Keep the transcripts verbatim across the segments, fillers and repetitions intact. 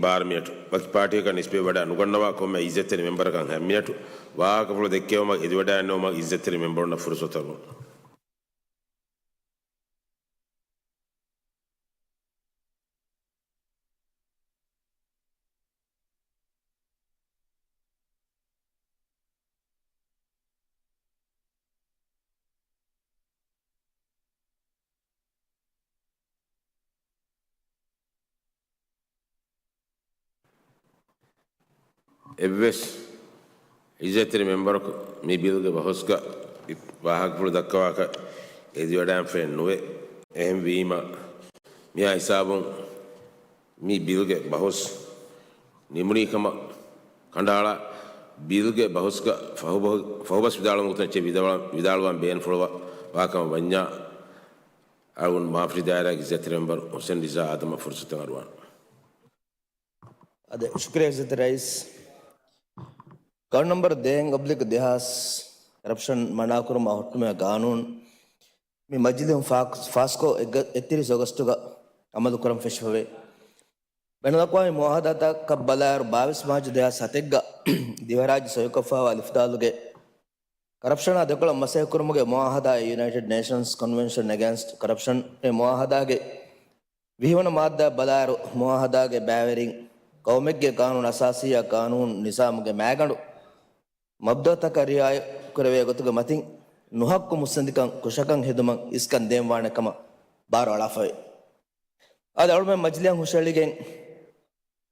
ބާރަ މިނެޓު. ވަކި ޕާޓީއަކަށް ނިސްބަތްވެވަޑައި ނުގަންނަވާ ކޮންމެ އިއްޒަތްތެރި މެމްބަރަކަށް ހަތް މިނެޓު. ވާހަކަފުޅު ދެއްކެވުމަށް އެދިވަޑައިގަންނަވުމަށް އިއްޒަތްތެރި މެމްބަރުންނަށް ފުރުސަތު އަރުވަން. އެއްވެސް އިއްޒަތްތެރި މެމްބަރަކު މި ބިލްގެ ބަހުސްގަ ވާހަކަފުޅު ދައްކަވާކަށް އެދިވަޑައިގެންފައެއް ނުވޭ. އެހެންވީމަ، މިއާ ހިސާބުން މި ބިލްގެ ބަހުސް ނިމުނީ ކަމަށް ކަނޑައަޅާ، ބިލްގެ ބަހުސްގަ ފަހުބަހު-، ފަހުބަސް ވިދާޅުވުމުގެ ތެރޭ ވިދާޅުވާ-، ވިދާޅުވާން ބޭނުންފުޅުވާ ކަމަށް ވަންޏާ، އަޅުގަނޑު މާފަށި ދާއިރާގެ އިއްޒަތްތެރި މެމްބަރު ހުސެން ރިޒާ އާދަމަށް ފުރުސަތު އަރުވާން. އަދި ޝުކުރިއްޔާ އިއްޒަތްތެރި ރައީސް. ގާނޫނު ނަމްބަރު ދޭއް އޮބްލިކް ދެހާސް، ކަރަޕްޝަން މަނާކުރުމަށް ހުއްޓުމުގެ ގާނޫނު މި މަޖިލިހުން ފާ-، ފާސްކޮށް އެއްގަ-، އެއްތިރީސް އޮގަސްޓުގަ އަމަލު ކުރަން ފެށިފަވޭ. ބައިނަލްއަޤްވާމީ މުއާހަދާތަކަށް ބަލާއިރު، ބާވީސް މާޖު ދެހާސް ސަތެއްގަ ދިވެހިރާއްޖެ ސޮއިކޮށްފައިވާ ލިފްދާލުގެ ކަރަޕްޝަނާ ދެކޮޅަށް މަސައްކަތްކުރުމުގެ މުއާހަދާ، ޔުނައިޓެޑް ނޭޝަންސް ކޮންވެންޝަން އެގެންސްޓް ކަރަޕްޝަން އެ މުއާހަދާގެ ވިހިވަނަ މާއްދާ ބަލާއިރު، މުއާހަދާގެ ބައިވެރިން ޤައުމެއްގެ ޤާނޫނު އަސާސީއާ ޤާނޫނު ނިޒާމުގެ މައިގަނޑު މަބްދައުތަކަށް ރިޢާޔަތްކުރެވޭ ގޮތުގެ މަތިން ނުޙައްޤު މުއްސަނދިކަން ކުށަކަށް ހެދުމަށް އިސްކަން ދޭންވާނެ ކަމަށް ބާރު އަޅާފައި. އަދި އަޅުމެން މަޖިލީހަށް ހުށައެޅިގެން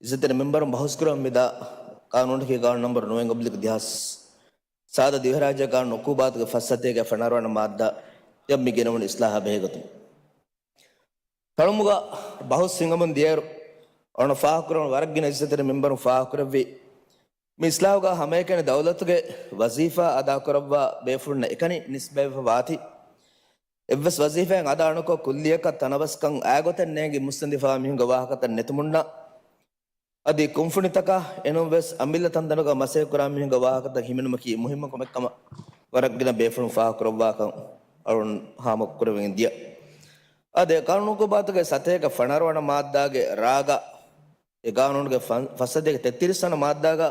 އިއްޒަތްތެރި މެމްބަރުން ބަހުސްކުރަމުން މިދާ ޤާނޫނަކީ ގާނޫނު ނަމްބަރު ނުވެއް އޮބްލިކް ދެހާސް ސާދަ ދިވެހިރާއްޖޭގެ ގާނޫނު އުޤޫބާތުގެ ފައްސަތޭކަ ފަނަރަވަނަ މާއްދާއަށް މި ގެނެވުނު އިސްލާހާ ބެހޭ ގޮތުން. ތަޅުމުގަ ބަހުސް ހިނގަމުން ދިޔައިރު، އަޅުގަނޑު ފާހަގަކުރަން ވަރަށް ގިނަ އިއްޒަތްތެރި މެމްބަރުން ފާހަގަކުރެއްވި މި އިސްލާހުގަ ހަމައެކަނި ދައުލަތުގެ ވަޒީފާ އަދާކުރައްވާ ބޭފުޅުންނަށް އެކަނި ނިސްބަތްވެފަ ވާތީ، އެއްވެސް ވަޒީފާއެއް އަދާނުކޮށް، ކުއްލިއަކަށް ތަނަވަސްކަން އާގޮތެއް ނޭނގި މުއްސަނދިފަވާ މީހުންގެ ވާހަކަތައް ނެތުމުންނަށް، އަދި ކުންފުނިތަކާ އެނޫންވެސް އަމިއްލަ ތަންތަނުގަ މަސައްކަތްކުރާ މީހުންގެ ވާހަކަތައް ހިމެނުމަކީ މުހިއްމު ކަމެއް ކަމަށް ވަރަށް ގިނަ ބޭފުޅުން ފާހަގަކުރައްވާކަން އަޅުން ހާމަކުރެވެގެން ދިޔަ. އާދެ، ޤާނޫނު އުޤޫބާތުގެ ސަތޭކަ ފަނަރަވަނަ މާއްދާގެ ރާގަ އެ ޤާނޫނުގެ ފަ-، ފައްސަތޭކަ ތެއްތިރީސް ވަނަ މާއްދާގަ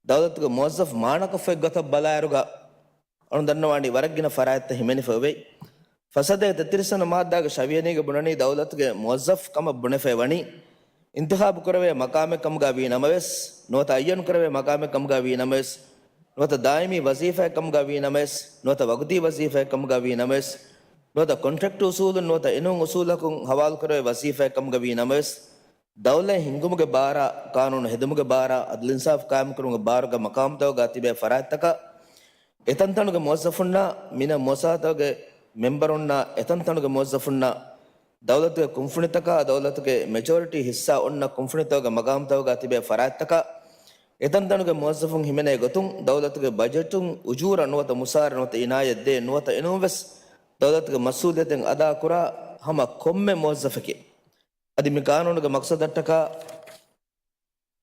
ދައުލަތުގެ މުވައްޒަފް މާނަކޮށްފައި ގޮތަށް ބަލާއިރުގަ، އަޅުން ދަންނަވާނީ ވަރަށް ގިނަ ފަރާތްތައް ހިމެނިފަ އޮވެ. ފައްސަތޭކަ ތެއްތިރީސް ވަނަ މާއްދާގެ ޝަވިޔަނީގެ ބުނަނީ ދައުލަތުގެ މުވައްޒަފް ކަމަށް ބުނެފައި ވަނީ، އިންތިޚާބު ކުރެވޭ މަޤާމެއް ކަމުގަ ވީ ނަމަވެސް، ނުވަތަ އައްޔަނު ކުރެވޭ މަޤާމެއް ކަމުގަ ވީ ނަމަވެސް، ނުވަތަ ދާއިމީ ވަޒީފާއެއް ކަމުގަ ވީ ނަމަވެސް، ނުވަތަ ވަގުތީ ވަޒީފާއެއް ކަމުގަ ވީ ނަމަވެސް، ނުވަތަ ކޮންޓްރެކްޓް އުސޫލުން ނުވަތަ އެނޫން އުސޫލަކުން ހަވާލު ކުރެވޭ ވަޒީފާއެއް ކަމުގަ ވީ ނަމަވެސް، ދައުލަތް ހިންގުމުގެ ބާރާ، ޤާނޫނު ހެދުމުގެ ބާރާ، އަދުލު އިންސާފު ޤާއިމުކުރުމުގެ ބާރުގެ މަޤާމުތަކުގަ ތިބޭ ފަރާތްތަކަށް، އެތަންތަނުގެ މުވައްޒަފުންނާ، މިނަ މުވައްޒަފުތަކުގެ މެމްބަރުންނާ، އެތަންތަނުގެ މުވައްޒަފުންނާ، ދައުލަތުގެ ކުންފުނިތަކާ، ދައުލަތުގެ މެޖޯރިޓީ ހިއްސާ އޮންނަ ކުންފުނިތަކުގެ މަޤާމުތަކުގަ ތިބޭ ފަރާތްތަކަށް، އެތަންތަނުގެ މުވައްޒަފުން ހިމެނޭ ގޮތުން، ދައުލަތުގެ ބަޖެޓުން އުޖޫރަ ނުވަތަ މުސާރަ ނުވަތަ އިނާޔަތް ދޭ ނުވަތަ އެނޫންވެސް ދައުލަތުގެ މަސްއޫލިއްޔަތެއް އަދާކުރާ ހަމަ ކޮންމެ މުވައްޒަފެކޭ. އަދި މި ޤާނޫނުގެ މަޤްޞަދަށްޓަކާ،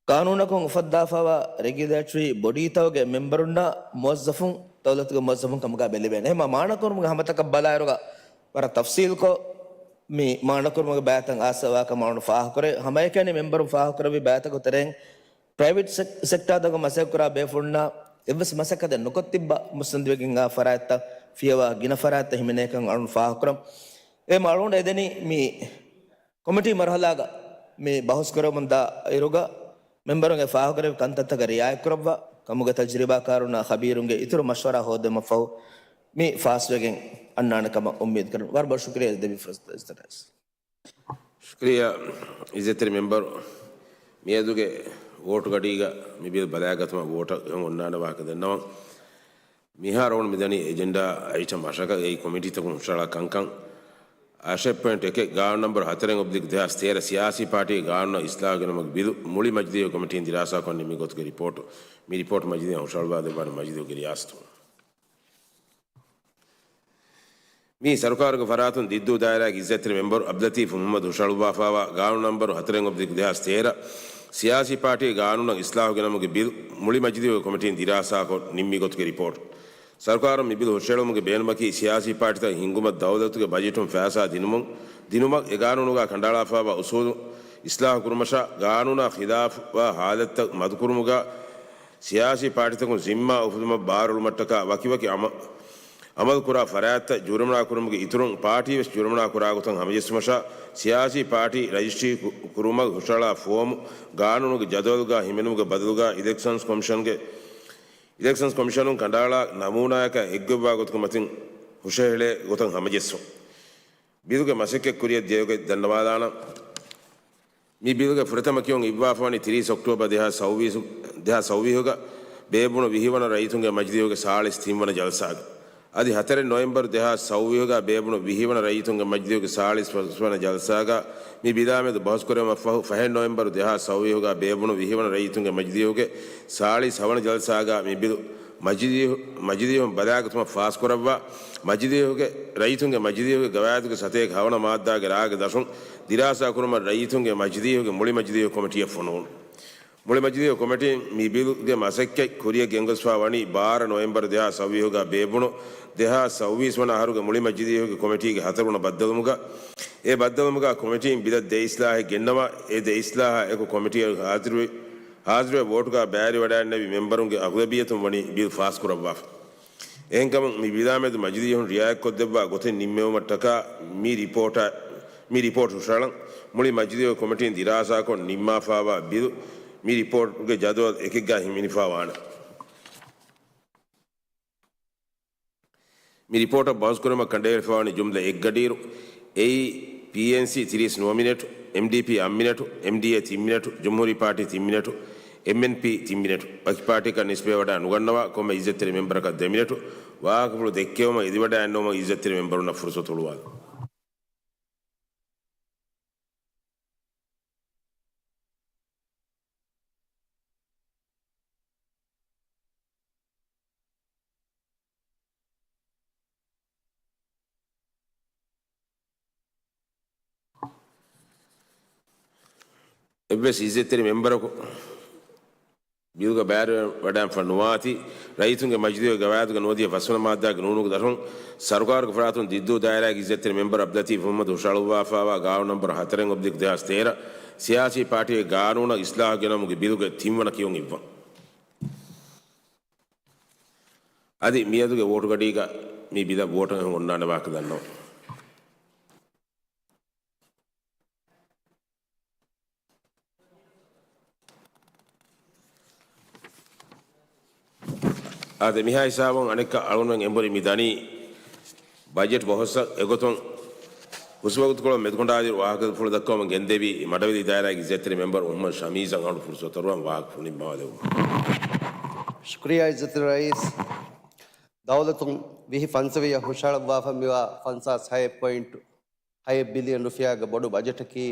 ޤާނޫނަކުން އުފައްދާފައިވާ ރެގިއުލޭޓަރީ ބޮޑީތަކުގެ މެމްބަރުންނާ މުވައްޒަފުން ދައުލަތުގެ މުވައްޒަފުން ކަމުގަ ބެލެވޭނެ. އެހެންމަ މާނަކުރުމުގެ ހަމަތަކަށް ބަލާއިރުގަ ވަރަށް ތަފްސީލްކޮށް، މި މާނަކުރުމުގެ ބައިތައް އާސަވާކަމަށް އަޅުން ފާހަގަކުރޭ. ހަމައެކަނި މެމްބަރުން ފާހަގަކުރެއްވި ބައިތަކުގެ ތެރެއިން ޕްރައިވެޓް ސެކް-، ސެކްޓާތަކުގަ މަސައްކަތްކުރާ ބޭފުޅުންނާ އެއްވެސް މަސައްކަތެއް ނުކޮށް ތިއްބަ މުއްސަނދިވެގެން އާ ފަރާތްތައް ފިޔަވާ ގިނަ ފަރާތްތައް ހިމެނޭކަން އަޅުން ފާހަގަކުރަން. އެ މަ އަޅުން އެދެނީ މި ކޮމިޓީ މަރުހަލާގަ މި ބަހުސްކުރަމުންދާ އިރުގަ މެމްބަރުންގެ ފާހަގަކުރެއްވި ކަންތައްތަކަށް ރިއާޔަތްކުރައްވާ ކަމުގެ ތަޖުރިބާކާރުންނާ ޚަބީރުންގެ އިތުރު މަޝްވަރާ ހޯއްދެވުމަށްފަހު މި ފާސްވެގެން އަންނާނެ ކަމަށް އުއްމީދު ކުރަން. ވަރަށް ބޮޑަށް ޝުކުރިއްޔާ ދެވިފަ. ޝުކުރިއްޔާ އިއްޒަތްތެރި މެމްބަރު، މިއަދުގެ ވޯޓު ގަޑީގަ މި ބިލް ބަލާގަތުމަށް ވޯޓަށް އެހެން އޮންނާނެ ވާހަކަ ދެންނަވަން. މިހާރު އަޅުން މިދަނީ އެޖެންޑާ އައިޓަމް އަށަކަށް. އެއީ ކޮމިޓީތަކުން ހުށަހަޅާ ކަންކަން. އަށެއް ޕޮއިންޓް އެކެއް، ގާނޫނު ނަމްބަރު ހަތަރެއް އޮބްލިކް ދެހާސް ތޭރަ، ސިޔާސީ ޕާޓީގެ ގާނޫނަށް އިސްލާހު ގެނައުމުގެ ބިލު މުޅި މަޖިލީހުގެ ކޮމިޓީން ދިރާސާކޮށް ނިންމި ގޮތުގެ ރިޕޯޓު. މި ރިޕޯޓް މަޖިލީހަށް ހުށަހަޅުވާ ދެއްވާނެ މަޖިލީހުގެ ރިޔާސަތުން. މީ ސަރުކާރުގެ ފަރާތުން ދިއްދޫ ދާއިރާގެ އިއްޒަތްތެރި މެމްބަރު އަބްލަތީފް މުޙައްމަދު ހުށަހަޅުއްވާފައިވާ ގާނޫނު ނަމްބަރު ހަތަރެއް އޮބްލިކް ދެހާސް ތޭރަ، ސިޔާސީ ޕާޓީގެ ގާނޫނަށް އިސްލާހު ގެނަމުގެ ބިލް މުޅި މަޖިލީހުގެ ކޮމިޓީން ދިރާސާކޮށް ނިންމި ގޮތުގެ ރިޕޯޓް. ސަރުކާރުން މި ބިލް ހުށަހެޅުމުގެ ބޭނުމަކީ، ސިޔާސީ ޕާޓީތައް ހިންގުމަށް ދައުލަތުގެ ބަޖެޓުން ފައިސާ ދިނުމުން، ދިނުމަށް އެ ގާނޫނުގަ ކަނޑައަޅާފައިވާ އުސޫލު އިސްލާހު ކުރުމަށާ، ގާނޫނާ ޚިލާފުވާ ޙާލަތްތައް މަދުކުރުމުގާ، ސިޔާސީ ޕާޓީތަކުން ޒިންމާ އުފުލުމަށް ބާރުއެޅުމަށްޓަކާ ވަކިވަކި އަމަ-، އަމަލުކުރާ ފަރާތްތައް ޖުރުމަނާ ކުރުމުގެ އިތުރުން، ޕާޓީވެސް ޖުރުމަނާ ކުރާ ގޮތަށް ހަމަޖެއްސުމަށާ، ސިޔާސީ ޕާޓީ ރަޖިސްޓްރީ ކު-، ކުރުމަށް ހުށަހަޅާ ފޯމު، ގާނޫނުގެ ޖަދުވަލުގާ ހިމެނުމުގެ ބަދަލުގާ، އިލެކްޝަންސް ކޮމިޝަންގެ، އިލެކްޝަންސް ކޮމިޝަނުން ކަނޑައަޅާ ނަމޫނާޔަކާ އެއްގޮތްވާ ގޮތަކުން މަތިން ހުށަހެޅޭ ގޮތަށް ހަމަޖެއްސުން. ބިލުގެ މަސައްކަތް ކުރިއަށް ދިޔަ ގޮތް ދަންނަވާލާނަން. މި ބިލުގެ ފުރަތަމަ ކިޔުން އިއްވާފަވަނީ ތިރީސް އޮކްޓޯބަރ ދެހާސް ސައުވީސް، ދެހާސް ސައުވީހުގަ ބޭއްވުނު ވިހިވަނަ ރައްޔިތުންގެ މަޖިލީހުގެ ސާޅީސް ތިންވަނަ ޖަލްސާގަ. އަދި ހަތަރެއް ނޮވެމްބަރު ދެހާސް ސައުވީހުގަ ބޭއްވުނު ވިހިވަނަ ރައްޔިތުންގެ މަޖިލީހުގެ ސާޅީސް ފަސްވަނަ ޖަލްސާގަ މި ބިލާމެދު ބަހުސްކުރެވުމަށްފަހު، ފަހެއް ނޮވެމްބަރު ދެހާސް ސައުވީހުގަ ބޭއްވުނު ވިހިވަނަ ރައްޔިތުންގެ މަޖިލީހުގެ ސާޅީސް ހަވަނަ ޖަލްސާގަ މި ބިލު މަޖިލީހު-، މަޖިލީހުން ބަލާގަތުމަށް ފާސްކުރައްވާ، މަޖިލީހުގެ ރައްޔިތުންގެ މަޖިލީހުގެ ގަވާއިދުގެ ސަތޭކަ ހަވަނަ މާއްދާގެ ރާގެ ދަށުން ދިރާސާ ކުރުމަށް ރައްޔިތުންގެ މަޖިލީހުގެ މުޅި މަޖިލީހު ކޮމިޓީއަށް ފޮނުވުނު. މުޅި މަޖިލީހު ކޮމިޓީން މި ބިލުގެ މަސައްކަތް ކުރިއަށް ގެންގޮސްފާ ވަނީ ބާރަ ނޮވެމްބަރު ދެހާސް ސައުވީހުގަ ބޭއްވުނު ދެހާސް ސައުވީސް ވަނަ އަހަރުގެ މުޅި މަޖިލީހުގެ ކޮމިޓީގެ ހަތަރުވަނަ ބައްދަލުވުމުގަ. އެ ބައްދަލުވުމުގަ ކޮމިޓީން ބިލަށް ދެ އިސްލާހެއް ގެންނަވާ، އެ ދެ އިސްލާހާ އެކު ކޮމިޓީއަށް ހާޒިރުވެ، ހާޒިރުވެ ވޯޓުގަ ބައިވެރިވަޑައިގެންނެވި މެމްބަރުންގެ އަޣުލަބިއްޔަތުން ވަނީ ބިލް ފާސްކުރައްވާފަ. އެހެންކަމުން މި ބިލާމެދު މަޖިލީހުން ރިއާޔަތްކޮށްދެއްވާ ގޮތެއް ނިންމެވުމަށްޓަކާ މި ރިޕޯޓަށް، މި ރިޕޯޓް ހުށަހަޅަން. މުޅި މަޖިލީހު ކޮމިޓީން ދިރާސާކޮށް ނިންމާފާވާ ބިލު މި ރިޕޯޓްގެ ޖަދުވަލް އެކެއްގަ ހިމެނިފާވާނެ. މި ރިޕޯޓަށް ބަހުސްކުރުމަށް ކަނޑައެޅިފަވާނީ ޖުމްލަ އެއްގަޑިއިރު، އެއީ، ޕީއެންސީ ތިރީސް ނުވަ މިނެޓު، އެމްޑީޕީ އަށް މިނެޓު، އެމްޑީއޭ ތިން މިނެޓު، ޖުމްހޫރީ ޕާޓީ ތިން މިނެޓު، އެމްއެންޕީ ތިން މިނެޓު. ވަކި ޕާޓީއަކަށް ނިސްބަތްވެވަޑައި ނުގަންނަވާ ކޮންމެ އިއްޒަތްތެރި މެމްބަރަކަށް ދެ މިނެޓު. ވާހަކަފުޅު ދެއްކެވުމަށް އެދިވަޑައިގަންނަވުމަށް އިއްޒަތްތެރި މެމްބަރުންނަށް ފުރުސަތު ހުޅުވާލަން. އެއްވެސް އިއްޒަތްތެރި މެމްބަރަކު ބިލުގަ ބައިވެރިވެވަޑައިގެންފަ ނުވާތީ، ރައްޔިތުންގެ މަޖިލީހުގެ ގަވާއިދުގެ ނުވަދިހަ ފަސްވަނަ މާއްދާގެ ނޫނުގެ ދަށުން ސަރުކާރުގެ ފަރާތުން ދިއްދޫ ދާއިރާގެ އިއްޒަތްތެރި މެމްބަރު އަބްދުލަތީފް މުހައްމަދު ހުށަހަޅުއްވާފާވާ ގާނޫނު ނަންބަރު ހަތަރެއް އޮބްލިކް ދެހާސް ތޭރަ ސިޔާސީ ޕާޓީގެ ގާނޫނަށް އިސްލާހު ގެނައުމުގެ ބިލުގެ ތިންވަނަ ކިޔުން އިއްވަން. އަދި މިއަދުގެ ވޯޓުގަޑީގަ މި ބިލަށް ވޯޓަށް އޮންނާނެ ވާހަކަ ދަންނަވަން. އާދެ، މިހާ ހިސާބުން އަނެއްކާ އަޅުގަނޑުމެން އެނބުރި މި ދަނީ ބަޖެޓް ބަހުސްއަށް. އެގޮތުން ހުސްވަގުތުކޮޅު މެދުކޮނޑާދިރު ވާހަކަފުޅު ދައްކަވަމުން ގެންދެވީ މަޑަވެލި ދާއިރާގެ އިއްޒަތްތެރި މެމްބަރު މުހައްމަދު ޝަމީޒަށް. އަޅުގަނޑު ފުރުސަތު އަރުވަން ވާހަކަފުޅު ނިންމާލެވުން. ޝުކުރިއްޔާ އިއްޒަތްތެރި ރައީސް. ދައުލަތުން ވިހި ފަންސަވީހަށް ހުށަހަޅައްވާފަ މިވާ ފަންސާސް ހައެއް ޕޮއިންޓު ހައެއް ބިލިއަން ރުފިޔާގެ ބޮޑު ބަޖެޓަކީ،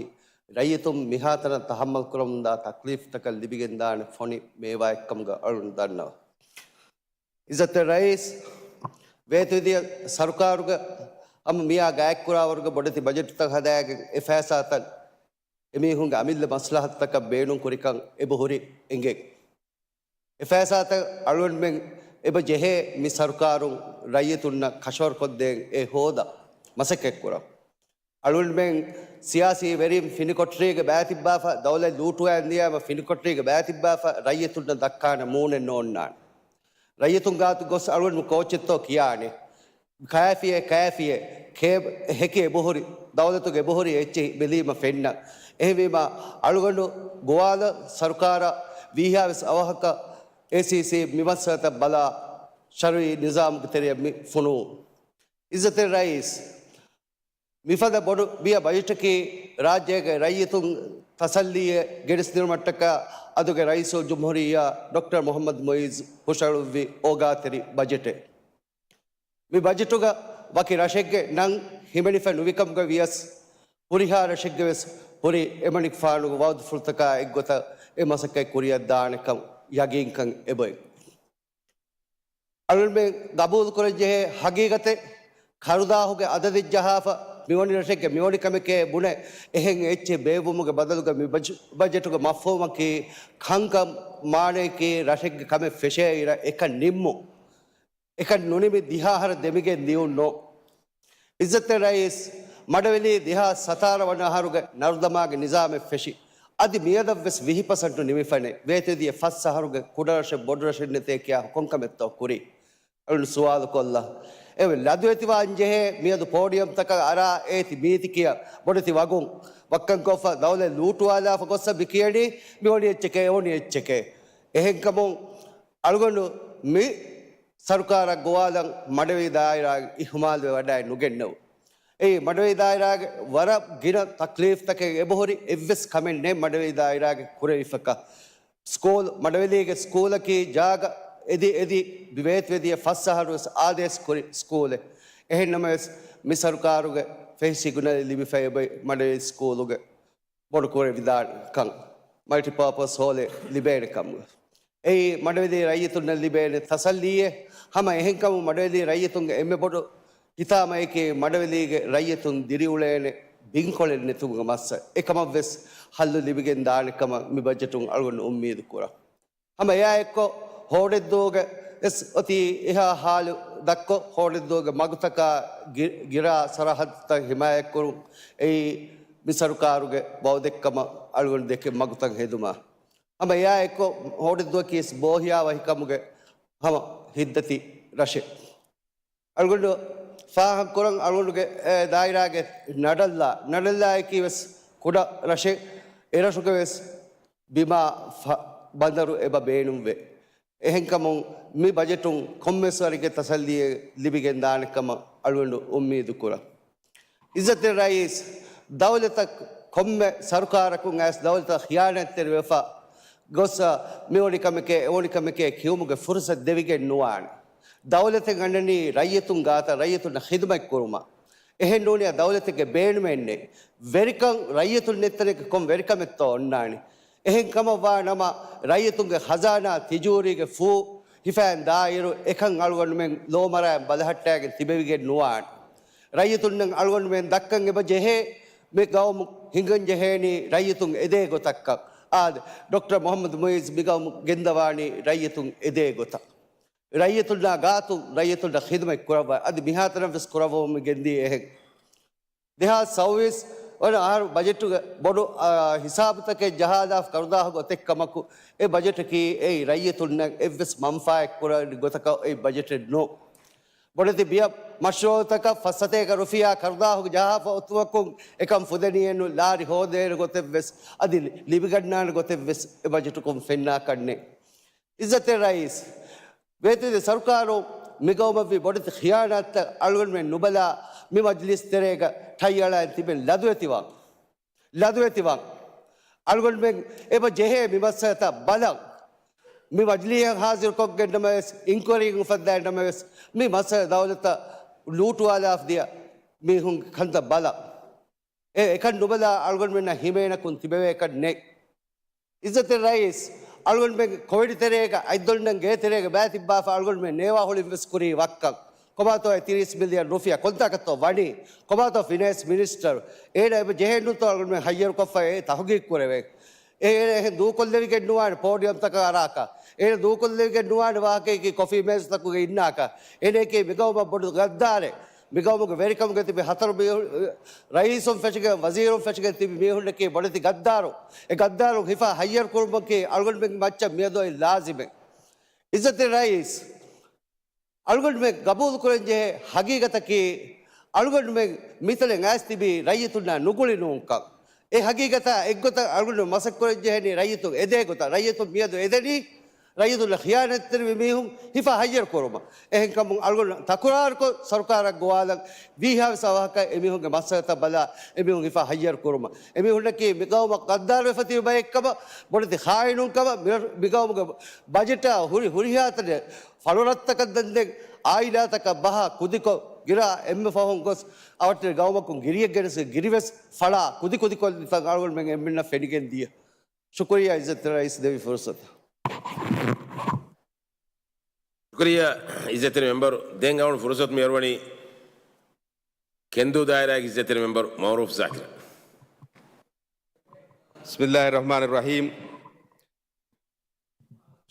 ރައްޔިތުން މިހާތަނަށް ތަހައްމަލް ކުރަމުންދާ ތަކްލީފްތަކަށް ލިބިގެންދާނެ ފޮނި މޭވާއެއްކަމުގަ އަޅުން ދަންނަވަ. އިއްޒަތްތެރި ރައީސް، ވޭތުވެދިޔަ ސަރުކާރުގެ ހަމަ މިއާ ގާތްކުރާވަރުގެ ބޮޑެތި ބަޖެޓްތައް ހަދާގެން އެ ފައިސާތައް އެމީހުންގެ އަމިއްލަ މަސްލަހަތުތަކަށް ބޭނުން ކުރިކަން އެބަހުރި އެނގެން. އެ ފައިސާތައް އަޅުގަނޑުމެން އެބަ ޖެހޭ މި ސަރުކާރުން ރައްޔިތުންނަށް ކަށަވަރުކޮށްދޭން އެ ހޯދަ މަސައްކަތްކުރަން. އަޅުގަނޑުމެން ސިޔާސީ ވެރިން ފިނިކޮޓަރީގެ ބައިތިއްބާފަ، ދައުލަތް ލޫޓުވާން ދިޔާމަ ފިނިކޮޓަރީގެ ބައިތިއްބާފަ، ރައްޔިތުންނަށް ދައްކާނެ މޫނެއް ނޯންނާނެ. ރައްޔިތުން ގާތު ގޮސް އަޅުގަނޑު ކޯޗެއްތޯ ކިޔާނެ. ކާފިއޭ، ކާފިއޭ، ކޭ ހެކި އެބަހުރި، ދައުލަތުގެ އެބަހުރި އެއްޗެހި ބެލީމަ ފެންނަ. އެހެންވީމަ، އަޅުގަނޑު ގޮވާލަ ސަރުކާރަށް ވީހާވެސް އަވަހަކަށް އޭސީސީ މި މައްސަލަތައް ބަލާ، ޝަރުއީ ނިޒާމުގެ ތެރެއަށް މި ފޮނުވުން. އިއްޒަތްތެރި ރައީސް، މިފަދަ ބޮޑު ބިޔަ ބަޖެޓަކީ ރާއްޖޭގެ ރައްޔިތުން ތަސައްލީއެއް ގެނެސްދިނުމަށްޓަކާ އަދުގެ ރައީސުލްޖުމްހޫރިއްޔާ ޑޮކްޓަރ މުހައްމަދު މުއިއްޒު ހުށަހަޅުއްވި އޯގާތެރި ބަޖެޓެއް. މި ބަޖެޓުގަ ވަކި ރަށެއްގެ ނަން ހިމެނިފަ ނުވިކަމުގަ ވިޔަސް، ހުރިހާ ރަށެއްގެ ވެސް ހުރި އެމަނިކުފާނުގެ ވައުދުފުޅުތަކާ އެއްގޮތަށް އެ މަސައްކަތް ކުރިއަށް ދާނެކަން ޔަގީންކަން އެބައޮތް. އަޅުގަނޑުމެން ގަބޫލުކުރަންޖެހޭ ހަގީގަތެއް، ކަރުދާހުގެ އަދަދެއް ޖަހާފަ މިވަނި ރަށެއްގެ މިވަނި ކަމެކޭ ބުނެ، އެހެން އެއްޗެއް ބޭއްވުމުގެ ބަދަލުގަ މި ބަޖް-، ބަޖެޓުގެ މަފްހޫމަކީ ކަންކަން މާނަޔަކީ ރަށެއްގެ ކަމެއް ފެށޭ އިރަށް އެކަން ނިންމުން. އެކަން ނުނިމި ދިހަ އަހަރަށް ދެމިގެން ދިޔުން ނޯ. އިއްޒަތްތެރި ރައީސް، މަޑަވެލީ ދެހާސް ސަތާރަ ވަނަ އަހަރުގެ ނަރުދަމާގެ ނިޒާމެއް ފެށި. އަދި މިއަދަށްވެސް ވިހި ޕަސެންޓު ނިމިފަނެ ވޭތުވެދިޔަ ފަސް އަހަރުގެ ކުޑަރަށެއް ބޮޑުރަށެއް ނެތޭ ކިޔާ ކޮންކަމެއްތޯ ކުރީ؟ އަޅުން ސުވާލު ކޮށްލަ. އެ ލަދުވެތިވާން ޖެހޭ މިއަދު ޕޯޑިއަމްތަކަށް އަރާ އޭތި މީތި ކިޔަ ބޮޑެތި ވަގުން ވައްކަންކޮށްފަ ދައުލަތް ލޫޓުވާލާފަ ގޮއްސަ މި ކިޔަނީ މި އޮނި އެއްޗެކޭ، އެ އޮނި އެއްޗެކޭ. އެހެންކަމުން އަޅުގަނޑު މި ސަރުކާރަށް ގޮވާލަން މަޑުވެލި ދާއިރާ އިހުމާލުވެ ވަޑައި ނުގެންނެވު. އެއީ މަޑުވެލި ދާއިރާގެ ވަރަށް ގިނަ ތަކްލީފްތަކެއް އެބަހުރި އެއްވެސް ކަމެއް ނެތް މަޑުވެލި ދާއިރާގެ ކުރެވިފަކަ. ސްކޫލް، މަޑުވެލީގެ ސްކޫލަކީ ޖާގަ އެދި އެދި ވޭތުވެދިޔަ ފަސް އަހަރުވެސް އާދޭސް ކުރި ސްކޫލެއް. އެހެންނަމަވެސް މި ސަރުކާރުގެ ފެހި ސިގުނަލެއް ލިބިފައި އެބައި މަޑުވެލި ސްކޫލުގެ ބޮޑު ކުރެވިދާނެ ކަން، މަލްޓިޕާޕަސް ހޯލެއް ލިބޭނެ ކަމުގެ. އެއީ މަޑުވެލި ރައްޔިތުންނަށް ލިބޭނެ ތަސައްލީއެއް. ހަމަ އެހެންކަމުން މަޑުވެލި ރައްޔިތުންގެ އެންމެ ބޮޑު ހިތާމައެކޭ މަޑުވެލީގެ ރައްޔިތުން ދިރިއުޅޭނެ ބިންކޮޅެއް ނެތުމުގެ މައްސަ. އެކަމަށްވެސް ހައްލު ލިބިގެން ދާނެ ކަމަށް މި ބަޖެޓުން އަޅުގަނޑު އުއްމީދު ކުރަން. ހަމަ އެއާއެއްކޮށް، ހޯޑެއްދޫގެ ވެސް އޮތީ އެހާ ހާލު ދައްކޮ، ހޯޑެއްދޫގެ މަގުތަކާ ގި-، ގިރާ ސަރަހައްދުތައް ހިމާޔަތްކުރުން އެއީ މި ސަރުކާރުގެ ވައުދެއްކަމަށް އަޅުގަނޑު ދެކެ މަގުތައް ހެދުމަށް. ހަމަ އެއާއެއްކޮށް، ހޯޑެއްދޫއަކީ ވެސް ބޯހިޔާވަހިކަމުގެ ހަމަ ހިތްދަތި ރަށެއް. އަޅުގަނޑު ފާހަގަކުރަން އަޅުގަނޑުގެ، އެ، ދާއިރާގެ ނަޑައްލާ، ނަޑައްލާއަކީ ވެސް ކުޑަ ރަށެއް. އެ ރަށުގެ ވެސް ބިމާ ފަ-، ބަނދަރު އެބަ ބޭނުންވޭ. އެހެންކަމުން މި ބަޖެޓުން ކޮންމެސް ވަރެއްގެ ތަސައްލީއެއް ލިބިގެން ދާނެ ކަމަށް އަޅުގަނޑު އުއްމީދު ކުރަން. އިއްޒަތްތެރި ރައީސް، ދައުލަތަށް ކޮންމެ ސަރުކާރަކުން އައިސް ދައުލަތަށް ޚިޔާނާތްތެރިވެފަ ގޮސް، މި އޮނި ކަމެކޭ، އެ އޮނި ކަމެކޭ ކިޔުމުގެ ފުރުސަތު ދެވިގެން ނުވާނެ. ދައުލަތެއް އަންނަނީ ރައްޔިތުން ގާތަށް ރައްޔިތުންނަށް ޚިދުމަތް ކުރުމަށް. އެހެން ނޫނީ ދައުލަތެއްގެ ބޭނުމެއް ނެތް. ވެރިކަން ރައްޔިތުން ނެތްތަނެއްގެ ކޮން ވެރިކަމެއްތޯ އޮންނާނީ؟ އެހެން ކަމަށްވާ ނަމަ، ރައްޔިތުންގެ ޚަޒާނާ ތިޖޫރީގެ ފޫ ހިފައިން ދާއިރު، އެކަން އަޅުގަނޑުމެން ލޯމަރާއިން ބަލަހައްޓައިގެން ތިބެވިގެން ނުވާނެ. ރައްޔިތުންނަށް އަޅުގަނޑުމެން ދައްކަން އެބަ ޖެހޭ، މި ގައުމު ހިނގަން ޖެހޭނީ ރައްޔިތުން އެދޭ ގޮތަށްކަން. އާދެ، ޑޮކްޓަރ މުޙައްމަދު މުޢިއްޒު މި ގައުމު ގެންދަވާނީ ރައްޔިތުން އެދޭ ގޮތަށް. ރައްޔިތުންނާ ގާތު ރައްޔިތުންނަށް ޚިދުމަތް ކުރައްވާ، އަދި މިހާތަނަށް ވެސް ކުރައްވަމުން ގެންދިޔަ އެހެން. ދެހާސް ސައުވީސް ވަނަ އަހަރު ބަޖެޓުގެ ބޮޑު، އާ، ހިސާބުތަކެއް ޖަހާލާފަ ކަރުދާހުގެ އޮތެއް ކަމަކު، އެ ބަޖެޓަކީ އެއީ ރައްޔިތުންނަށް އެއްވެސް މަންފާއެއް ކުރާނެ ގޮތަކަށް އޮތް ބަޖެޓެއް ނޫން. ބޮޑެތި ބިޔަ މަޝްރޫޢުތަކަށް ފަސް ސަތޭކަ ރުފިޔާ ކަރުދާހުގެ ޖަހާފަ އޮތުމަކުން އެކަން ފުދެނީއެއްނު، ލާރި ހޯދޭނެ ގޮތެއްވެސް އަދި ލިބިގަންނާނެ ގޮތެއްވެސް އެ ބަޖެޓުކުން ފެންނާކަށްނެތް. އިއްޒަތްތެރި ރައީސް، ވޭތުވެދިޔަ ސަރުކާރުން މިގައުމަށްވީ ބޮޑެތި ޚިޔާނާތްތައް. އަޅުގަނޑުމެން ނުބަލާ މި މަޖިލީސް ތެރޭގަ ޓައި އަޅައިން ތިބެން ލަދުވެތިވާން. ލަދުވެތިވާން. އަޅުގަނޑުމެން އެބަ ޖެހޭ މި މައްސަލަތައް ބަލަން. މި މަޖިލީހަށް ހާޒިރުކޮށްގެންނަމަވެސް، އިންކުއަރީއެއް އުފައްދާނަމަވެސް، މި މައްސަލަ ދައުލަތަށް ލޫޓުވާލާފަ ދިޔަ މީހުންގެ ކަންތައް ބަލަން. އެ އެކަން ނުބަލާ އަޅުގަނޑުމެންނަށް ހިމޭނަކުން ތިބެވޭކަށް ނެތް. އިއްޒަތްތެރި ރައީސް، އަޅުގަނޑުމެން ކޮވިޑް ތެރޭގަ އަތްދޮންނަން ގޭތެރޭގަ ބައިތިއްބާފަ އަޅުގަނޑުމެން ނޭވާހުޅިން ވެސް ކުރީ ވައްކަން. ކޮބާތޯ އެ ތިރީސް މިލިއަން ރުފިޔާ ކޮންތާކަށްތޯ ވަނީ؟ ކޮބާތޯ ފިނޭންސް މިނިސްޓަރު؟ އޭނަ އެބަ ޖެހޭނުތޯ އަޅުގަނޑުމެން ހައްޔަރުކޮށްފަ އެ ތަހުގީގު ކުރެވޭ. އޭނަ އެހެން ދޫކޮށްލެވިގެން ނުވާނެ ޕޯޑިއަމްތަކަށް އަރާކަށް. އޭނަ ދޫކޮށްލެވިގެން ނުވާނެ ވާހަކައަކީ ކޮފީ މޭޒުތަކުގަ އިންނާކަށް. އޭނައަކީ މިގައުމަށް ބޮޑު ގައްދާރެއް. މިގައުމުގެ ވެރިކަމުގަ ތިބި ހަތަރު މީހުން، ރައީސުން ފެށިގެން، ވަޒީރުން ފެށިގެން ތިބި މީހުންނަކީ ބޮޑެތި ގައްދާރުން. އެ ގައްދާރުން ހިފާ ހައްޔަރު ކުރުމަކީ އަޅުގަނޑުމެންގެ މައްޗަށް މިއަދު އޮތް ލާޒިމެއް. އިއްޒަތްތެރި ރައީސް، އަޅުގަނޑުމެން ގަބޫލުކުރަންޖެހޭ ހަގީގަތަކީ، އަޅުގަނޑުމެން މިތަނަށް އައިސް ތިބީ ރައްޔިތުންނާ ނުގުޅި ނޫންކަން. އެ ހަގީގަތާ އެއްގޮތަށް އަޅުގަނޑު މަސައްކަތް ކުރަންޖެހެނީ ރައްޔިތުން އެދޭ ގޮތަށް. ރައްޔިތުން މިއަދު އެދެނީ ރައްޔިތުންނަށް ޚިޔާނާތްތެރިވި މީހުން ހިފާ ހައްޔަރު ކުރުމަށް. އެހެންކަމުން އަޅުގަނޑު ތަކުރާރުކޮށް ސަރުކާރަށް ގޮވާލަން، ވީހާވެސް އަވަހަކަށް އެމީހުންގެ މައްސަލަތައް ބަލާ، އެމީހުން ހިފާ ހައްޔަރު ކުރުމަށް. އެމީހުންނަކީ މިގައުމަށް ގައްދާރުވެފަ ތިބި ބައެއްކަމަށް، ބޮޑެތި ޚާއިނުންކަމަށް، މި-، މިގައުމުގެ ބަޖެޓާ ހުރި ހުރިހާތަނެއް ފަޅުރަށްތަކަށް ދަންދެން، އާއިލާތަކަށް ބަހާ ކުދިކޮށް، ގިރާ އެންމެ ފަހުން ގޮސް އަވަށްޓެރި ގައުމަކުން ގިރިއެއް ގެނެސް، ގިރިވެސް ފަޅާ ކުދިކުދިކޮށްލިތަން އަޅުގަނޑުމެން އެންމެންނަށް ފެނިގެން ދިޔަ. ޝުކުރިއްޔާ އިއްޒަތްތެރި ރައީސް ދެއްވި ފުރުސަތަށް. ޝުކުރިއްޔާ އިއްޒަތްތެރި މެމްބަރު. ދެން އަޅުން ފުރުސަތު މިއަރުވަނީ ކެންދޫ ދާއިރާގެ އިއްޒަތްތެރި މެމްބަރު މައުރޫފް ޒާކިރަށް. ބިސްމިއްލާހި ރަޙްމާނި ރަޙީމް.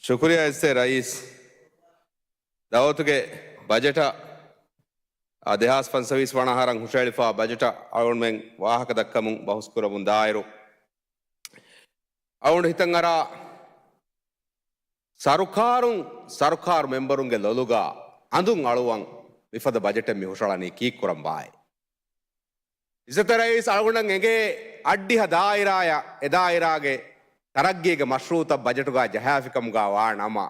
ޝުކުރިއްޔާ އިއްޒަތްތެރި ރައީސް. ދައުލަތުގެ ބަޖެޓަށް، އާ، ދެހާސް ފަންސަވީސް ވަނަ އަހަރަށް ހުށައެޅިފާ ބަޖެޓަށް އަޅުގަނޑުމެން ވާހަކަ ދައްކަމުން ބަހުސް ކުރަމުން ދާއިރު، އަޅުގަނޑު ހިތަށް އަރާ، ސަރުކާރުން، ސަރުކާރު މެމްބަރުންގެ ލޮލުގަ އަނދުން އަޅުވަން މިފަދަ ބަޖެޓެއް މި ހުށަޅަނީ ކީއްކުރަން ވާއޭ؟ އިއްޒަތްތެރި ރައީސް، އަޅުގަނޑަށް އެނގޭ އަށްޑިހަ ދާއިރާއަށް އެ ދާއިރާގެ ތަރައްގީގެ މަޝްރޫއުތައް ބަޖެޓުގަ ޖަހާފިކަމުގަ ވާ ނަމަ،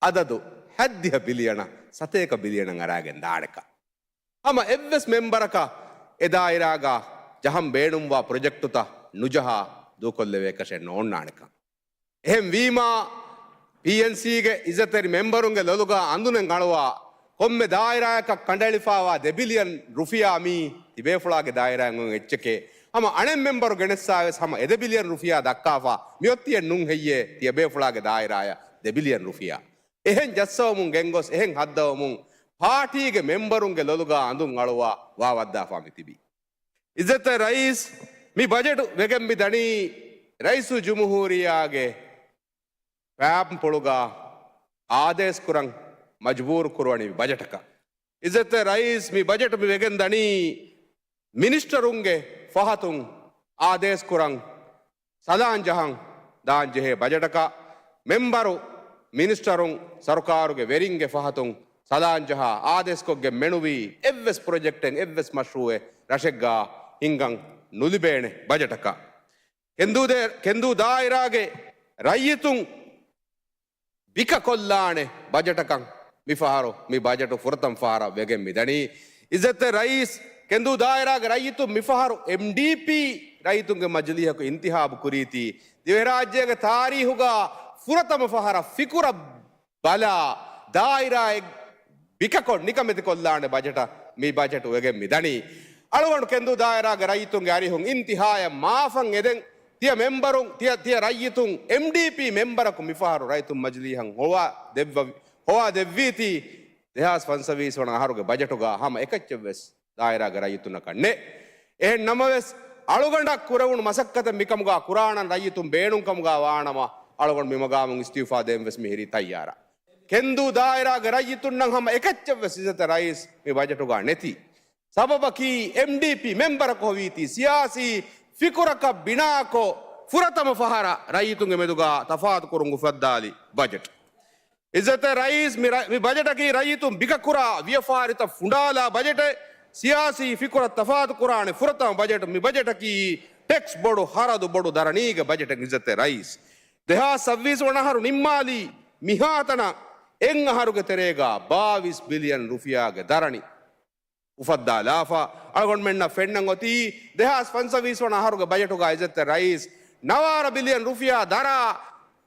އަދަދު ހައްދިހަ ބިލިއަނަށް ސަތޭކަ ބިލިއަނަށް އަރާގެން ދާނެކަން. ހަމަ އެއްވެސް މެމްބަރަކަށް އެ ދާއިރާގަ ޖަހަން ބޭނުންވާ ޕްރޮޖެކްޓުތައް ނުޖަހާ ދޫކޮށްލެވޭކަށެއް ނޯންނާނެކަން. އެހެން ވީމާ، ޕީއެންސީގެ އިއްޒަތްތެރި މެމްބަރުންގެ ލޮލުގަ އަނދުނެއް އަޅުވާ، ކޮންމެ ދާއިރާއަކަށް ކަނޑައެޅިފައިވާ ދެ ބިލިއަން ރުފިޔާ މީ ތިބޭފުޅާގެ ދާއިރާއިން އޮތް އެއްޗެކޭ. ހަމަ އަނެއް މެމްބަރު ގެނެއްސާވެސް ހަމަ އެ ދެ ބިލިއަން ރުފިޔާ ދައްކާފަ މިއޮތީއެއް ނޫން ހެއްޔޭ ތިޔަބޭފުޅާގެ ދާއިރާއަށް ދެ ބިލިއަން ރުފިޔާ. އެހެން ޖައްސަވަމުން ގެންގޮސް، އެހެން ހައްދަވަމުން ޕާޓީގެ މެމްބަރުންގެ ލޮލުގަ އަނދުން އަޅުވާ ވާވައްދާފަ މި ތިބީ. އިއްޒަތްތެރި ރައީސް، މި ބަޖެޓު ވެގެން މި ދަނީ ރައީސުލްޖުމްހޫރިއްޔާގެ ފާމްޕުޅުގަ އާދޭސްކުރަން މަޖުބޫރު ކުރުވަނިވި ބަޖެޓަކަށް. އިއްޒަތްތެރި ރައީސް، މި ބަޖެޓު މި ވެގެން ދަނީ މިނިސްޓަރުންގެ ފަހަތުން އާދޭސްކުރަން ސަލާން ޖަހަން ދާން ޖެހޭ ބަޖެޓަކަށް. މެމްބަރު، މިނިސްޓަރުން، ސަރުކާރުގެ ވެރިންގެ ފަހަތުން ސަލާން ޖަހާ އާދޭސްކޮށްގެން މެނުވީ އެއްވެސް ޕްރޮޖެކްޓެއް، އެއްވެސް މަޝްރޫއެއް ރަށެއްގަ ހިންގަން ނުލިބޭނެ ބަޖެޓަކަށް. ކެންދޫ ދޭ-، ކެންދޫ ދާއިރާގެ ރައްޔިތުން ބިކަކޮށްލާނެ ބަޖެޓަކަށް މިފަހަރު މި ބަޖެޓު ފުރަތަމަ ފަހަރަށް ވެގެން މިދަނީ. އިއްޒަތްތެރި ރައީސް، ކެންދޫ ދާއިރާގެ ރައްޔިތުން މިފަހަރު އެމްޑީޕީ ރައްޔިތުންގެ މަޖިލީހަކު އިންތިހާބު ކުރީތީ، ދިވެހިރާއްޖޭގެ ތާރީހުގަ ފުރަތަމަ ފަހަރަށް ފިކުރަށް ބަލާ ދާއިރާއެއް ބިކަކޮށް ނިކަމެތިކޮށްލާނެ ބަޖެޓަށް މި ބަޖެޓު ވެގެން މިދަނީ. އަޅުގަނޑު ކެންދޫ ދާއިރާގެ ރައްޔިތުންގެ އަރިހުން އިންތިހާޔަށް މާފަށް އެދެން، ތިޔަ މެމްބަރުން، ތިޔަ، ތިޔަ ރައްޔިތުން އެމްޑީޕީ މެމްބަރަކު މިފަހަރު ރައްޔިތުން މަޖިލީހަށް ހޮވާ ދެއްވަ-، ހޮވާ ދެއްވީތީ، ދެހާސް ފަންސަވީސް ވަނަ އަހަރުގެ ބަޖެޓުގަ ހަމަ އެކައްޗެއްވެސް ދާއިރާގެ ރައްޔިތުންނަކަށް ނެތް. އެހެން ނަމަވެސް، އަޅުގަނޑަށް ކުރެވުނު މަސައްކަތެއް މިކަމުގަ ކުރާނަން ރައްޔިތުން ބޭނުންކަމުގަ ވާނަމަ، އަޅުގަނޑު މި މަގާމުން އިސްތިއުފާ ދޭން ވެސް މިހިރީ ތައްޔާރަށް. ކެންދޫ ދާއިރާގެ ރައްޔިތުންނަށް ހަމަ އެކައްޗެއްވެސް އިއްޒަތްތެރި ރައީސް މި ބަޖެޓުގަ ނެތި. ސަބަބަކީ، އެމްޑީޕީ މެމްބަރަކު ހޮވީތީ ސިޔާސީ ފިކުރަކަށް ބިނާކޮށް، ފުރަތަމަ ފަހަރަށް ރައްޔިތުންގެ މެދުގަ ތަފާތުކުރުން އުފައްދާލި ބަޖެޓް. އިއްޒަތްތެރި ރައީސް، މި ރަ-، މި ބަޖެޓަކީ ރައްޔިތުން ބިކަކުރާ ވިޔަފާރިތައް ފުނޑާލާ ބަޖެޓެއް، ސިޔާސީ ފިކުރަށް ތަފާތުކުރާނެ ފުރަތަމަ ބަޖެޓް. މި ބަޖެޓަކީ ޓެކްސް ބޮޑު، ހަރަދު ބޮޑު ދަރަނީގެ ބަޖެޓެއް. އިއްޒަތްތެރި ރައީސް، ދެހާސް ސައްބީސް ވަނަ އަހަރު ނިންމާލީ މިހާތަނަށް އެއް އަހަރުގެ ތެރޭގަ ބާވީސް ބިލިއަން ރުފިޔާގެ ދަރަނި އުފައްދާލާފަ. އަޅުގަނޑުމެންނަށް ފެންނަން އޮތީ، ދެހާސް ފަންސަވީސް ވަނަ އަހަރުގެ ބަޖެޓުގަ އިއްޒަތްތެރި ރައީސް ނަވާރަ ބިލިއަން ރުފިޔާ ދަރާ،